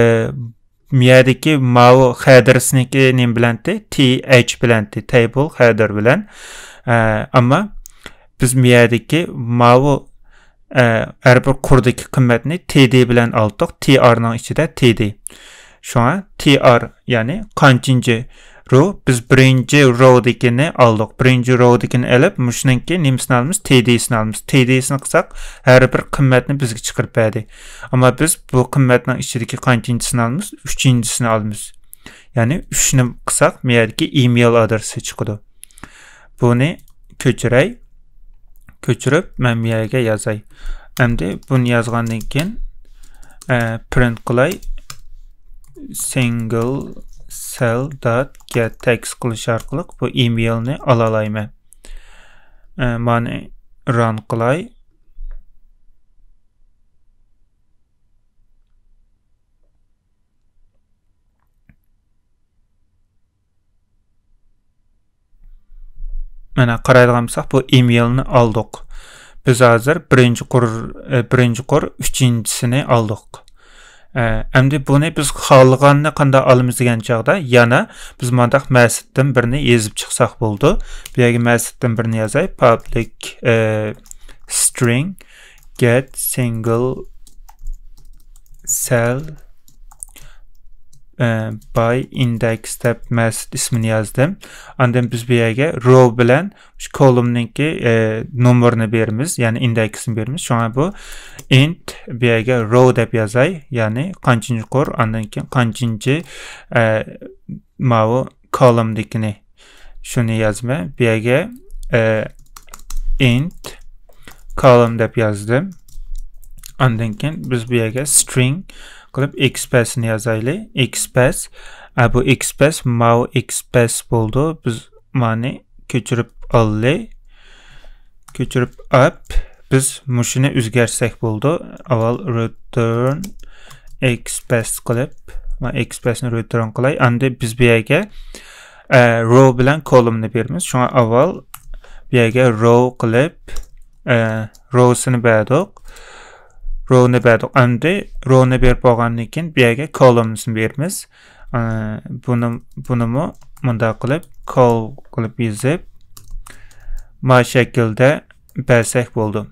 مۇ يەردىكى ماۋۇ خەدىرسىنىڭكى نېمە بىلەنتى؟ th بىلەنتى، تەيبىل خەدىر بىلەن. ئە، ئەمما بىز مۇ يەردىكى ماۋۇ، ئە، ھەر بىر قۇردىكى قىممەتنى td بىلەن ئالدۇق، tr نىڭ ئىچىدە td. شۇڭا tr، يەنى قانچىنچى روۋ، بىز بىرىنچى روۋدىكىنى ئالدۇق. بىرىنچى روۋدىكىنى ئېلىپ، مۇشۇنىڭكى نېمىسىنى ئالىمىز؟ td سىنى ئالىمىز. td سىنى قىلساق، ھەر بىر قىممەتنى بىزگە چىقىرىپ بەردى. ئەمما بىز بۇ قىممەتنىڭ ئىچىدىكى قانچىنچىسىنى ئالىمىز؟ ئۈچىنچىسىنى ئالىمىز. يەنى ئۈچنى قىلساق، مۇ يەردىكى ئىمېيل ئادرېسى چىقىدۇ. بۇنى كۆچۈرەي. كۆچۈرۈپ، مەن بۇ يەرگە يازاي. ئەمدى بۇنى يازغاندىن كېيىن، ئە، پرىنت قىلاي. single cell dot get text قىلىش ئارقىلىق بۇ ئىمېيلنى ئالالايمەن. ئە، مانى ران قىلاي. مانا قارايدىغان بولساق، بۇ ئېمېيلنى ئالدۇق. بىز ھازىر بىرىنچى قۇر، ئە، بىرىنچى قۇر ئۈچىنچىسىنى ئالدۇق. ئە، ئەمدى بۇنى بىز خالىغاننى قانداق ئالىمىز دېگەن چاغدا، يەنە بىز مانداق مەسىتتىن بىرنى يېزىپ چىقساق بولىدۇ. بۇ يەرگە مەسىتتىن بىرنى يازاي. Public، ئە، string get single cell، ئە، by index دەپ مەسىت ئىسمىنى يازدىم. ئاندىن بىز بۇ يەرگە row بىلەن شۇ columnنىڭكى، ئە، نومۇرىنى بېرىمىز، يەنى ئىندېكسىنى بېرىمىز. شۇڭا بۇ int بۇ يەرگە row دەپ يازاي، يەنى قانچىنچى قۇر، ئاندىن كېيىن قانچىنچى، ئە، ماۋۇ columndىكىنى، شۇنى يازىمەن. بۇ يەرگە، ئە، int column دەپ يازدىم. ئاندىن كېيىن بىز بۇ يەرگە string قىلىپ XPathنى يازايلى. XPath، ئە، بۇ XPath ماۋۇ XPath بولىدۇ. بىز مانى كۆچۈرۈپ ئاللى. كۆچۈرۈپ ئاپ، بىز مۇشۇنى ئۆزگەرتسەك بولىدۇ. ئاۋۋال return XPath قىلىپ، ما XPathنى return قىلاي. ئاندىن بىز بۇ يەرگە، ئە، row بىلەن columnنى بېرىمىز. شۇڭا ئاۋۋال بۇ يەرگە row قىلىپ، ئە، rowسىنى بەردۇق. Rowنى بەردۇق. ئەمدى rowنى بېرىپ بولغاندىن كېيىن بۇ يەرگە columnنى بېرىمىز. ئە، بۇنى، بۇنىمۇ مۇنداق قىلىپ col قىلىپ يېزىپ، ما شەكىلدە بەرسەك بولىدۇ.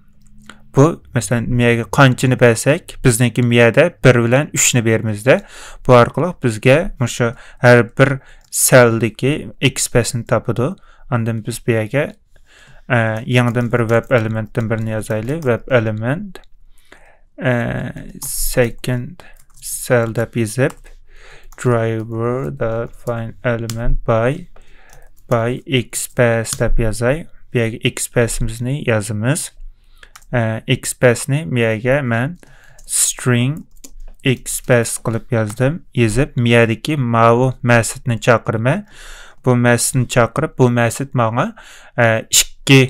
بۇ، مەسىلەن، مىيەگە قانچىنى بەرسەك، بىزنىڭكى مىيەدە بىر بىلەن ئۈچنى بېرىمىزدە. بۇ ئارقىلىق بىزگە مۇشۇ ھەر بىر سەلدىكى XPathنى تاپىدۇ. ئاندىن بىز بۇ يەرگە، ئە، يېڭىدىن بىر web elementتىن بىرنى يازايلى. Web element، ئە، second cell دەپ يېزىپ، driver dot find element by، by XPath دەپ يازاي. بۇ يەرگە XPathمىزنى يازىمىز. ئە، XPathنى بۇ يەرگە مەن string XPath قىلىپ يازدىم. يېزىپ، مىيەدىكى ماۋۇ مەسىتنى چاقىرىمەن. بۇ مەسىتنى چاقىرىپ، بۇ مەسىت ماڭا، ئە، ئىككى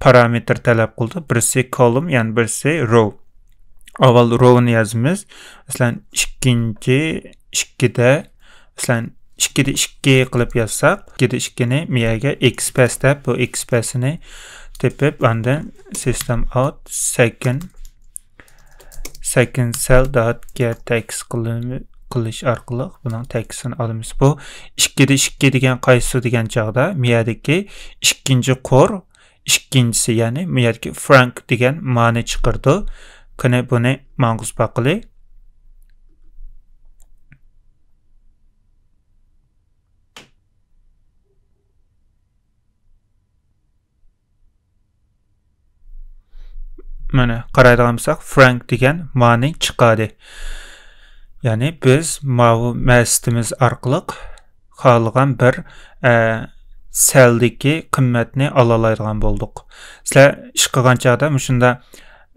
پارامېتىر تەلەپ قىلىدۇ. بىرسى column، يەنە بىرسى row. ئاۋۋال rowنى يازىمىز. مەسىلەن، ئىككىنچى ئىككىدە، مەسىلەن، ئىككىدە ئىككى قىلىپ يازساق، ئىككىدە ئىككىنى مىيەگە XPath دەپ، بۇ XPathنى تېپىپ، ئاندىن system out second، second cell dot get text قىلىش ئارقىلىق بۇنىڭ تېكىستىنى ئالىمىز. بۇ ئىككىدە ئىككى دېگەن قايسى دېگەن چاغدا، مىيەدىكى ئىككىنچى قۇر، ئىككىنچىسى، يەنى مىيەدىكى فرانك دېگەن مانى چىقىرىدۇ. قېنى، بۇنى ماڭغۇز باقىلى. مانا، قارايدىغان بولساق، فرانك دېگەن مانى چىقاردى. يەنى بىز ماۋۇ مەسىتىمىز ئارقىلىق خالىغان بىر، ئە، سەلدىكى قىممەتنى ئالالايدىغان بولدۇق. سىلەر ئىش قىلغان چاغدا مۇشۇنداق،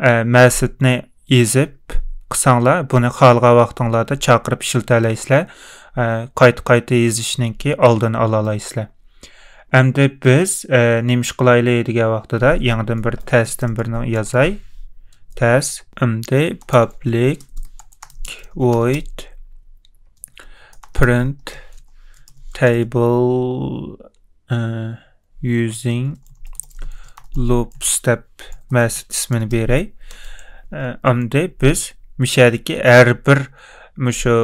ئە، مەسىتنى يېزىپ قىلساڭلار، بۇنى خالىغان ۋاقتىڭلاردا چاقىرىپ ئىشلىتەلەيسىلەر. ئە، قايتا-قايتا يېزىشنىڭكى ئالدىنى ئالالايسىلەر. ئەمدى بىز، ئە، نېمە ئىش قىلايلى دېگەن ۋاقتىدا يېڭىدىن بىر تەستىن بىرنى يازاي. تەست. ئەمدى public void print table، ئە، using loops دەپ مەسىت ئىسمىنى بېرەي. ئە، ئەمدى بىز مۇشەدىكى ھەر بىر مۇشۇ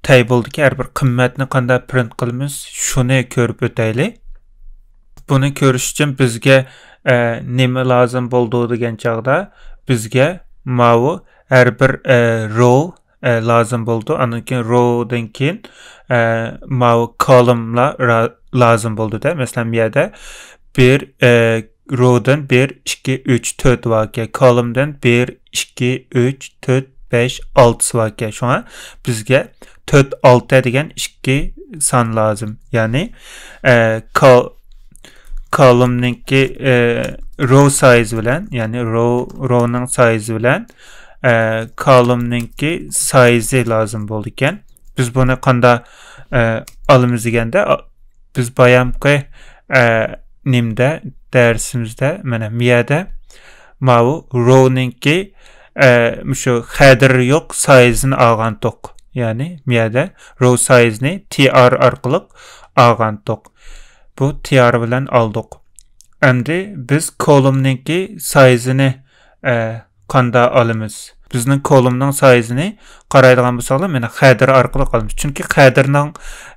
تەيبىلدىكى ھەر بىر قىممەتنى قانداق پرىنت قىلىمىز، شۇنى كۆرۈپ ئۆتەيلى. بۇنى كۆرۈش ئۈچۈن بىزگە، ئە، نېمە لازىم بولىدۇ دېگەن چاغدا، بىزگە ماۋۇ ھەر بىر، ئە، رو، ئە، لازىم بولىدۇ. ئاندىن كېيىن رودىن كېيىن، ئە، ماۋۇ كولوملار را-، لازىم بولىدۇ-دە. مەسىلەن، بۇ يەردە بىر، ئە، رودىن بىر، ئىككى، ئۈچ، تۆت باركەن. كولومدىن بىر، ئىككى، ئۈچ، تۆت، بەش، ئالتىسى باركەن. شۇڭا بىزگە تۆت، ئالتە دېگەن ئىككى سان لازىم. يەنى، ئە، كول-، كولومنىڭكى، ئە، رو سايزى بىلەن، يەنى رو، رونىڭ سايزى بىلەن، ئە، كولومنىڭكى سايزى لازىم بولىدىكەن. بىز بۇنى قاندا، ئە، ئالىمىز دېگەندە، ئا-، بىز بايامقى، ئە، نېمىدە، دەرسىمىزدە، مانا، مۇ يەردە ماۋۇ رونىڭكى، ئە، مۇشۇ خەدىرى يوق سايزىنى ئالغانتۇق. يەنى مۇ يەردە رو سايزىنى تى ئار ئارقىلىق ئالغانتۇق. بۇ تىيار بىلەن ئالدۇق. ئەمدى بىز كولومنىڭكى سايزىنى، ئە، قاندا ئالىمىز؟ بىزنىڭ كولومنىڭ سايزىنى قارايدىغان بولساقلا، مانا، خەدىر ئارقىلىق ئالىمىز. چۈنكى خەدىرنىڭ،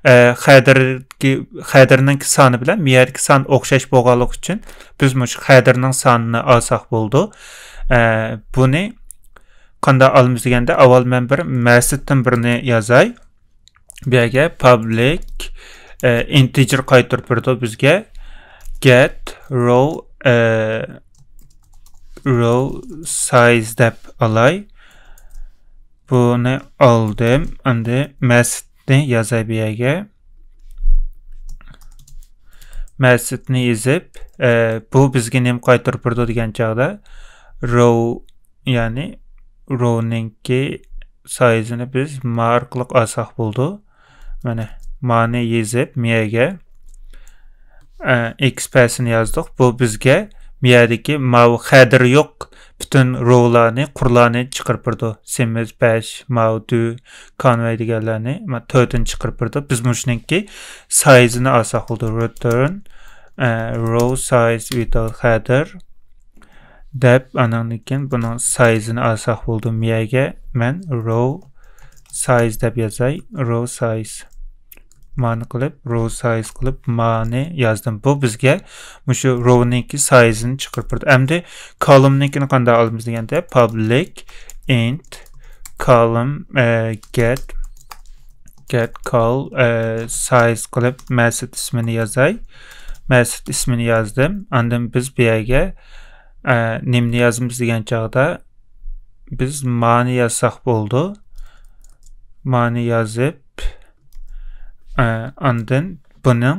ئە، خەدىرگە، خەدىرنىڭكى سانى بىلەن مىيەدىكى سان ئوخشاش بولغانلىقى ئۈچۈن، بىز مۇشۇ خەدىرنىڭ سانىنى ئالساق بولىدۇ. ئە، بۇنى قاندا ئالىمىز دېگەندە، ئاۋۋال مەن بىر مەسىتتىن بىرنى يازاي. بۇ يەرگە public، ئە، integer قايتۇرۇپ بېرىدۇ بىزگە. Get row، ئە، row size دەپ ئالاي. بۇنى ئالدىم. ئەمدى مەسىتنى يازاي بۇ يەرگە. مەسىتنى يېزىپ، ئە، بۇ بىزگە نېمە قايتۇرۇپ بېرىدۇ دېگەن چاغدا، row، يەنى rowنىڭكى سايزىنى بىز ما ئارقىلىق ئالساق بولىدۇ. مانا، مانى يېزىپ، مىيەگە، ئە، ئېكسپەسىنى يازدۇق. بۇ بىزگە مىيەدىكى ماۋۇ خەدىرى يوق پۈتۈن rowلارنى، قۇرلارنى چىقىرىپ بېرىدۇ. سېمىز، بەش، ماۋۇ، دۈ، كانۋەي دېگەنلەرنى، ما، تۆتىنى چىقىرىپ بېرىدۇ. بىز مۇشۇنىڭكى سايزىنى ئالساق بولىدۇ. Return، ئە، row size without header. دەپ، ئاناندىن كېيىن بۇنىڭ سايزىنى ئالساق بولىدۇ. مىيەگە مەن row size دەپ يازاي. Row size. مانى قىلىپ، row size قىلىپ، مانى يازدىم. بۇ بىزگە مۇشۇ rowنىڭكى سايزىنى چىقىرىپ بېرىدۇ. ئەمدى columnنىڭكىنى قانداق ئالىمىز دېگەندە، public int column، ئە، get، get col، ئە، size قىلىپ، method ئىسمىنى يازاي. Method ئىسمىنى يازدىم. ئاندىن بىز بۇ يەرگە، ئە، نېمىنى يازىمىز دېگەن چاغدا، بىز مانى يازساق بولىدۇ. مانى يازىپ، ئە، ئاندىن بۇنىڭ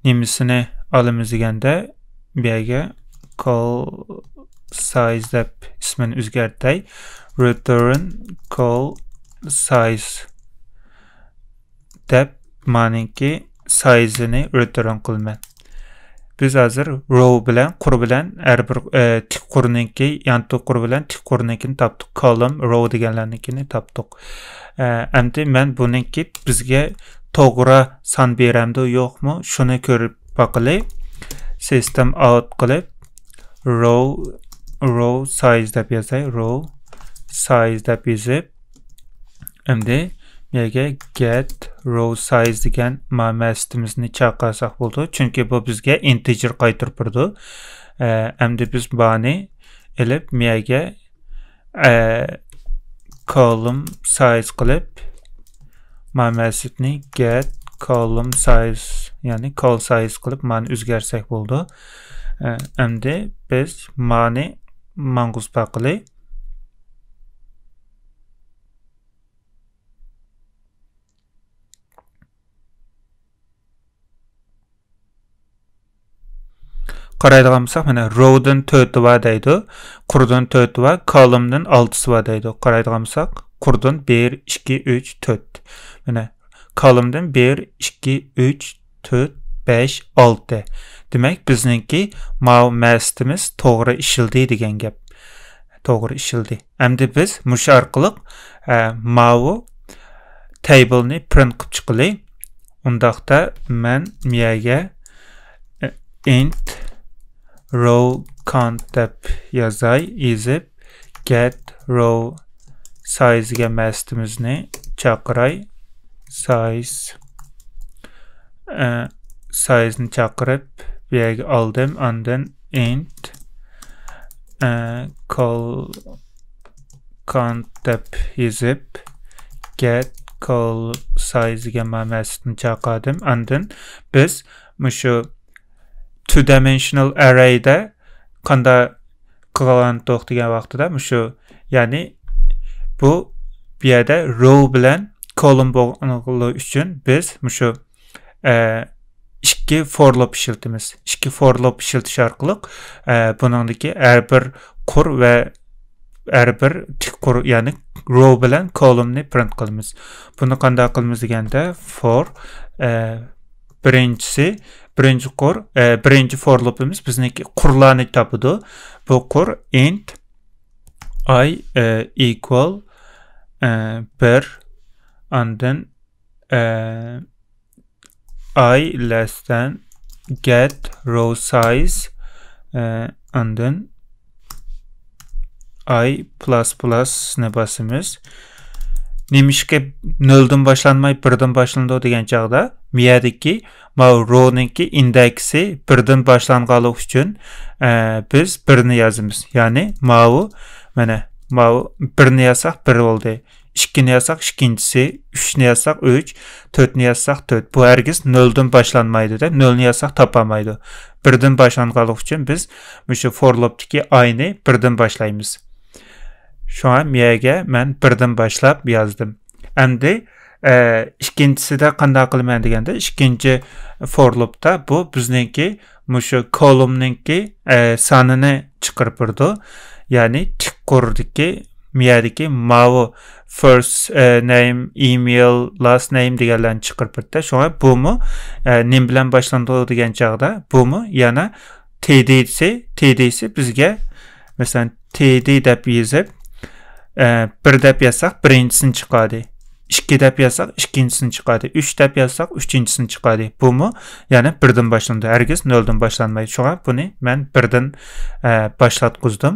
نېمىسىنى ئالىمىز دېگەندە، بۇ يەرگە col size دەپ ئىسمىنى ئۆزگەرتەي. Return col size دەپ مانىڭكى سايزىنى return قىلىمەن. بىز ھازىر row بىلەن، قۇر بىلەن، ھەر بىر، ئە، تىك قۇرنىڭكى، يانتۇ قۇر بىلەن تىك قۇرنىڭكىنى تاپتۇق. Column، row دېگەنلەرنىڭكىنى تاپتۇق. ئە، ئەمدى مەن بۇنىڭكى بىزگە توغرا سان بېرەمدۇ، يوقمۇ؟ شۇنى كۆرۈپ باقىلى. System out قىلىپ، row، row size دەپ يازاي. Row size دەپ يېزىپ، ئەمدى بۇ يەرگە get row size دېگەن ما مەسىتىمىزنى چاقىرساق بولىدۇ. چۈنكى بۇ بىزگە integer قايتۇرۇپ بېرىدۇ. ئە، ئەمدى بىز بۇنى ئېلىپ، بۇ يەرگە، ئە، column size قىلىپ، ما مەسىتنى get column size، يەنى col size قىلىپ، مانى ئۆزگەرتسەك بولىدۇ. ئە، ئەمدى بىز مانى ماڭغۇزۇپ باقىلى. قارايدىغان بولساق، مانا، rowدىن تۆتى بار دەيدۇ، قۇردىن تۆتى بار، columnدىن ئالتىسى بار دەيدۇ. قارايدىغان بولساق، قۇردىن بىر، ئىككى، ئۈچ، تۆت. مانا، columnدىن بىر، ئىككى، ئۈچ، تۆت، بەش، ئالتە. دېمەك، بىزنىڭكى ماۋۇ مەسىتىمىز توغرا ئىشلىدى دېگەن گەپ. توغرا ئىشلىدى. ئەمدى بىز مۇشۇ ئارقىلىق، ئە، ماۋۇ tableنى print قىلىپ چىقىلى. ئۇنداقتا مەن مىيەگە، ئە، int row count دەپ يازاي، يېزىپ، get row sizeگە مەسىتىمىزنى چاقىراي. Size، ئە، sizeنى چاقىرىپ، بۇ يەرگە ئالدىم. ئاندىن int، ئە، col count دەپ يېزىپ، get col sizeگە ما مەسىتنى چاقىردىم. ئاندىن بىز مۇشۇ two dimensional arrayدە قانداق قىلغانتۇق دېگەن ۋاقتىدا مۇشۇ، يەنى بۇ، بۇ يەردە row بىلەن column بولغانلىقى ئۈچۈن بىز مۇشۇ، ئە، ئىككى for loop ئىشلىتىمىز. ئىككى for loop ئىشلىتىش ئارقىلىق، ئە، بۇنىڭدىكى ھەر بىر قۇر ۋە ھەر بىر تىك قۇر، يەنى row بىلەن columnنى print قىلىمىز. بۇنى قانداق قىلىمىز دېگەندە، for، ئە، بىرىنچىسى، بىرىنچى قۇر، ئە، بىرىنچى for loopىمىز بىزنىڭكى قۇرلارنى تاپىدۇ. بۇ قۇر int i، ئە، equal، ئە، بىر، ئاندىن، ئە، i less than get row size، ئە، ئاندىن I plus plus نى باسىمىز. نېمىشقا نۆلدىن باشلانماي بىردىن باشلىنىدۇ دېگەن چاغدا، مۇ يەردىكى ماۋۇ row نىڭكى ئىندېكسى بىردىن باشلانغانلىقى ئۈچۈن، ئە، بىز بىرنى يازىمىز. يەنى ماۋۇ، مانا ماۋۇ بىرنى يازساق بىر بولدى. ئىككىنى يازساق ئىككىنچىسى، ئۈچنى يازساق ئۈچ، تۆتنى يازساق تۆت. بۇ ھەرگىز نۆلدىن باشلانمايدۇ دەپ، نۆلنى يازساق تاپالمايدۇ. بىردىن باشلانغانلىقى ئۈچۈن بىز مۇشۇ for loop تىكى I نى بىردىن باشلايمىز. شۇڭا مۇ يەرگە مەن بىردىن باشلاپ يازدىم. ئەمدى، ئە، ئىككىنچىسىدە قانداق قىلىمەن دېگەندە، ئىككىنچى for loop تا بۇ بىزنىڭكى مۇشۇ column نىڭكى، ئە، سانىنى چىقىرىپ بېرىدۇ. يەنى تىك قۇردىكى، مۇ يەردىكى ماۋۇ first، ئە، name، email، last name دېگەنلەرنى چىقىرىپ بېرىدۇ. شۇڭا بۇمۇ، ئە، نېمە بىلەن باشلىنىدۇ دېگەن چاغدا، بۇمۇ يەنە T D سى، T D سى بىزگە، مەسىلەن، T D دەپ يېزىپ، ئە، بىر دەپ يازساق، بىرىنچىسىنى چىقاردى. ئىككى دەپ يازساق، ئىككىنچىسىنى چىقاردى. ئۈچ دەپ يازساق، ئۈچىنچىسىنى چىقاردى. بۇمۇ يەنە بىردىن باشلىنىدۇ. ھەرگىز نۆلدىن باشلانمايدۇ. شۇڭا بۇنى مەن بىردىن، ئە، باشلاتقۇزدۇم.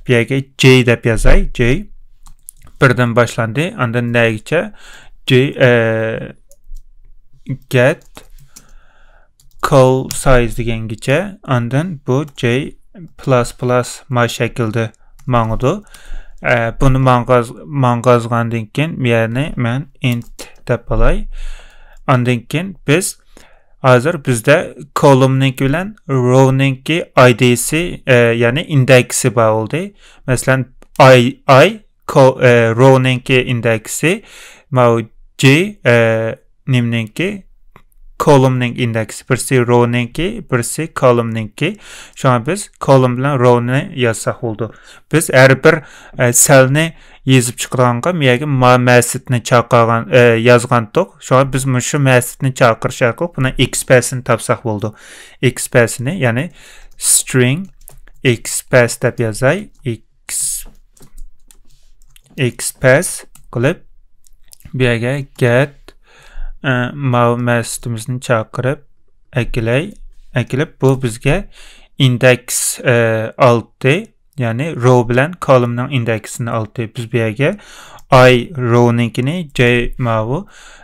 بۇ يەرگە J دەپ يازاي. J بىردىن باشلاندى. ئاندىن نەگىچە؟ J، ئە، get col size دېگەنگىچە، ئاندىن بۇ J plus plus ما شەكىلدە ماڭىدۇ. ئە، بۇنى ماڭغاز-، ماڭغازغاندىن كېيىن، بۇ يەرنى مەن int دەپ ئالاي. ئاندىن كېيىن بىز ھازىر بىزدە column نىڭكى بىلەن row نىڭكى I D سى، ئە، يەنى ئىندېكسى بار بولدى. مەسىلەن، I، I co-، ئە، row نىڭكى ئىندېكسى، ماۋۇ J، ئە، نېمىنىڭكى، column نىڭ ئىندېكسى، بىرسى row نىڭكى، بىرسى column نىڭكى. شۇڭا بىز column بىلەن row نى يازساق بولىدۇ. بىز ھەر بىر، ئە، cell نى يېزىپ چىقىدىغانغا، مۇ يەرگە ما مەسىتنى چاقىرغان، ئە، يازغانتۇق. شۇڭا بىز مۇشۇ مەسىتنى چاقىرىش ئارقىلىق بۇنىڭ XPath نى تاپساق بولىدۇ. XPath نى، يەنى string XPath دەپ يازاي. X، XPath قىلىپ، بۇ يەرگە get، ئە، ماۋۇ مەسىتىمىزنى چاقىرىپ ئەكىلەي. ئەكىلىپ، بۇ بىزگە ئىندېكس، ئە، ئالتە، يەنى row بىلەن column نىڭ ئىندېكسىنى ئالتە. بىز بۇ يەرگە I row نىڭكىنى، J ماۋۇ،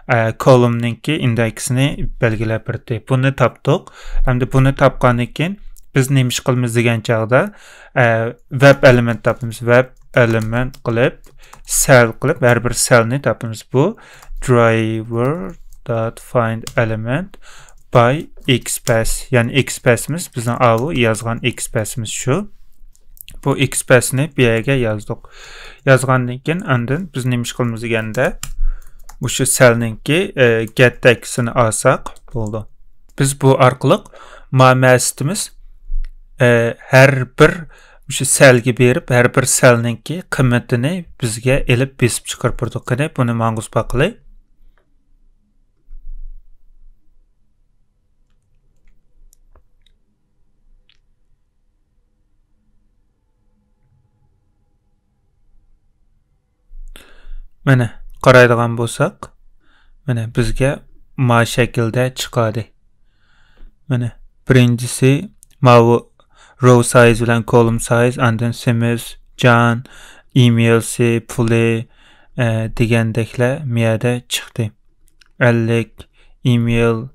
ئە، column نىڭكى ئىندېكسىنى بەلگىلەپ بەردى. بۇنى تاپتۇق. ئەمدى بۇنى تاپقاندىن كېيىن بىز نېمە ئىش قىلىمىز دېگەن چاغدا، ئە، web element تاپىمىز. Web element قىلىپ، cell قىلىپ، ھەر بىر cell نى تاپىمىز. بۇ driver dot find element by XPath، يەنى XPath مىز بىزنىڭ ئاۋۇ يازغان XPath مىز شۇ. بۇ XPath نى بۇ يەرگە يازدۇق. يازغاندىن كېيىن ئاندىن بىز نېمە ئىش قىلىمىز دېگەندە، مۇشۇ cell نىڭكى، ئە، get تەگىسىنى ئالساق بولىدۇ. بىز بۇ ئارقىلىق ما مەسىتىمىز، ئە، ھەر بىر مۇشۇ cell گە بېرىپ، ھەر بىر cell نىڭكى قىممىتىنى بىزگە ئېلىپ بېسىپ چىقىرىپ بېرىدۇ. قېنى، بۇنى ماڭغۇزۇپ باقىلى. مانا، قارايدىغان بولساق، مانا، بىزگە ما شەكىلدە چىقاردى. مانا، بىرىنچىسى ماۋۇ row size بىلەن column size، ئاندىن سىمىز، جان، ئېمېيلسى، پۇلى، ئە، دېگەندەكلەر مۇ يەردە چىقتى. ئەللىك، ئېمېيل،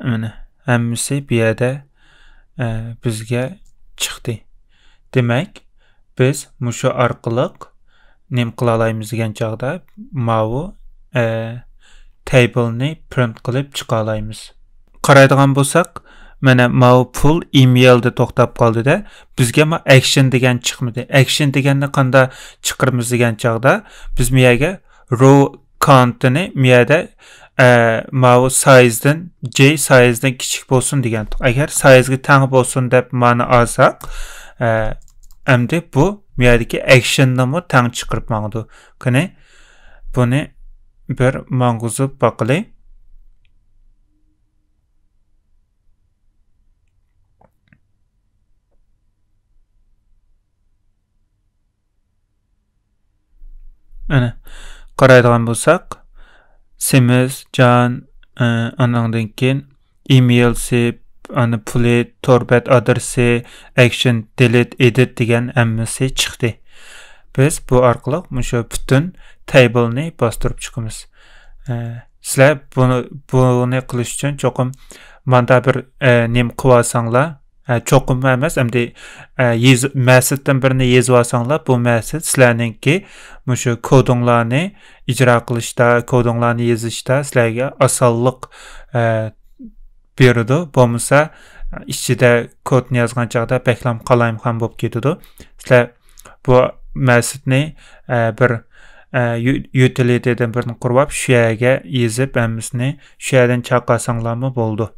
مانا، ھەممىسى بۇ يەردە، ئە، بىزگە چىقتى. دېمەك، بىز مۇشۇ ئارقىلىق نېمە قىلالايمىز دېگەن چاغدا، ماۋۇ، ئە، تەيبىلنى پرىنت قىلىپ چىقالايمىز. قارايدىغان بولساق، مانا ماۋۇ پۇل ئېمېيلدا توختاپ قالدى-دە، بىزگە ما ئەكشن دېگەن چىقمىدى. ئەكشن دېگەننى قاندا چىقىرىمىز دېگەن چاغدا، بىز مۇ يەرگە row count نى مۇ يەردە، ئە، ماۋۇ سايزدىن، جەي سايزدىن كىچىك بولسۇن دېگەنتۇق. ئەگەر سايزغا تەڭ بولسۇن دەپ مانى ئالساق، ئە، ئەمدى بۇ مۇ يەردىكى ئەكشننىمۇ تەڭ چىقىرىپ ماڭىدۇ. قېنى، بۇنى بىر ماڭغۇزۇپ باقىلى. ئەنە، قارايدىغان بولساق، سېمىز، جان، ئە، ئانىڭدىن كېيىن ئېمېيلسى، ئانا پۇلى، تور بەت ئادرېسى، ئەكشن، دېلېت، ئېدىت دېگەن ھەممىسى چىقتى. بىز بۇ ئارقىلىق مۇشۇ پۈتۈن تەيبىلنى باستۇرۇپ چىقىمىز. ئە، سىلەر بۇنى، بۇنى قىلىش ئۈچۈن چوقۇم ماندا بىر، ئە، نېمە قىلىۋالساڭلار، ئە، چوقۇم ئەمەس، ئەمدى، ئە، يېزى-، مەسىتتىن بىرنى يېزىۋالساڭلار، بۇ مەسىت سىلەرنىڭكى مۇشۇ كودۇڭلارنى ئىجرا قىلىشتا، كودۇڭلارنى يېزىشتا سىلەرگە ئاسانلىق، ئە، بېرىدۇ. بولمىسا، ئىچىدە كودنى يازغان چاغدا بەكلام قالايمىقان بولۇپ كېتىدۇ. سىلەر بۇ مەسىتنى، ئە، بىر، ئە، يۇ-، يۇتىلىتىدىن بىرنى قۇرۇپ، شۇ يەرگە يېزىپ، ھەممىسىنى شۇ يەردىن چاقلىساڭلارمۇ بولىدۇ.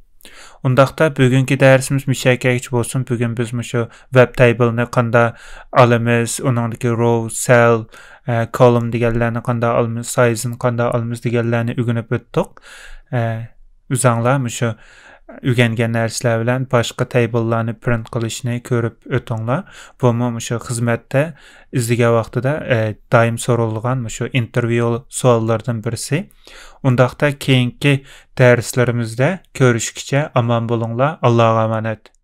ئۇنداقتا بۈگۈنكى دەرسىمىز مۇشۇ يەرگىچە بولسۇن. بۈگۈن بىز مۇشۇ ۋېب تەيبىلنى قانداق ئالىمىز، ئۇنىڭدىكى روۋ، سېل، ئە، كولۇم دېگەنلەرنى قانداق ئالىمىز، سايزىنى قانداق ئالىمىز دېگەنلەرنى ئۆگىنىپ ئۆتتۇق. ئە، ئۆزەڭلار مۇشۇ ئۆگەنگەن نەرسىلەر بىلەن باشقا تەيبىللارنى پرىنت قىلىشنى كۆرۈپ ئۆتۈڭلار. بۇمۇ مۇشۇ خىزمەتتە ئىزدىگەن ۋاقتىدا، ئە، دائىم سورىلىدىغان مۇشۇ ئىنتېرۋيۇ سوئاللىرىدىن بىرسى. ئۇنداقتا كېيىنكى دەرسلىرىمىزدە كۆرۈشكىچە ئامان بولۇڭلار. ئاللاغا ئامانەت.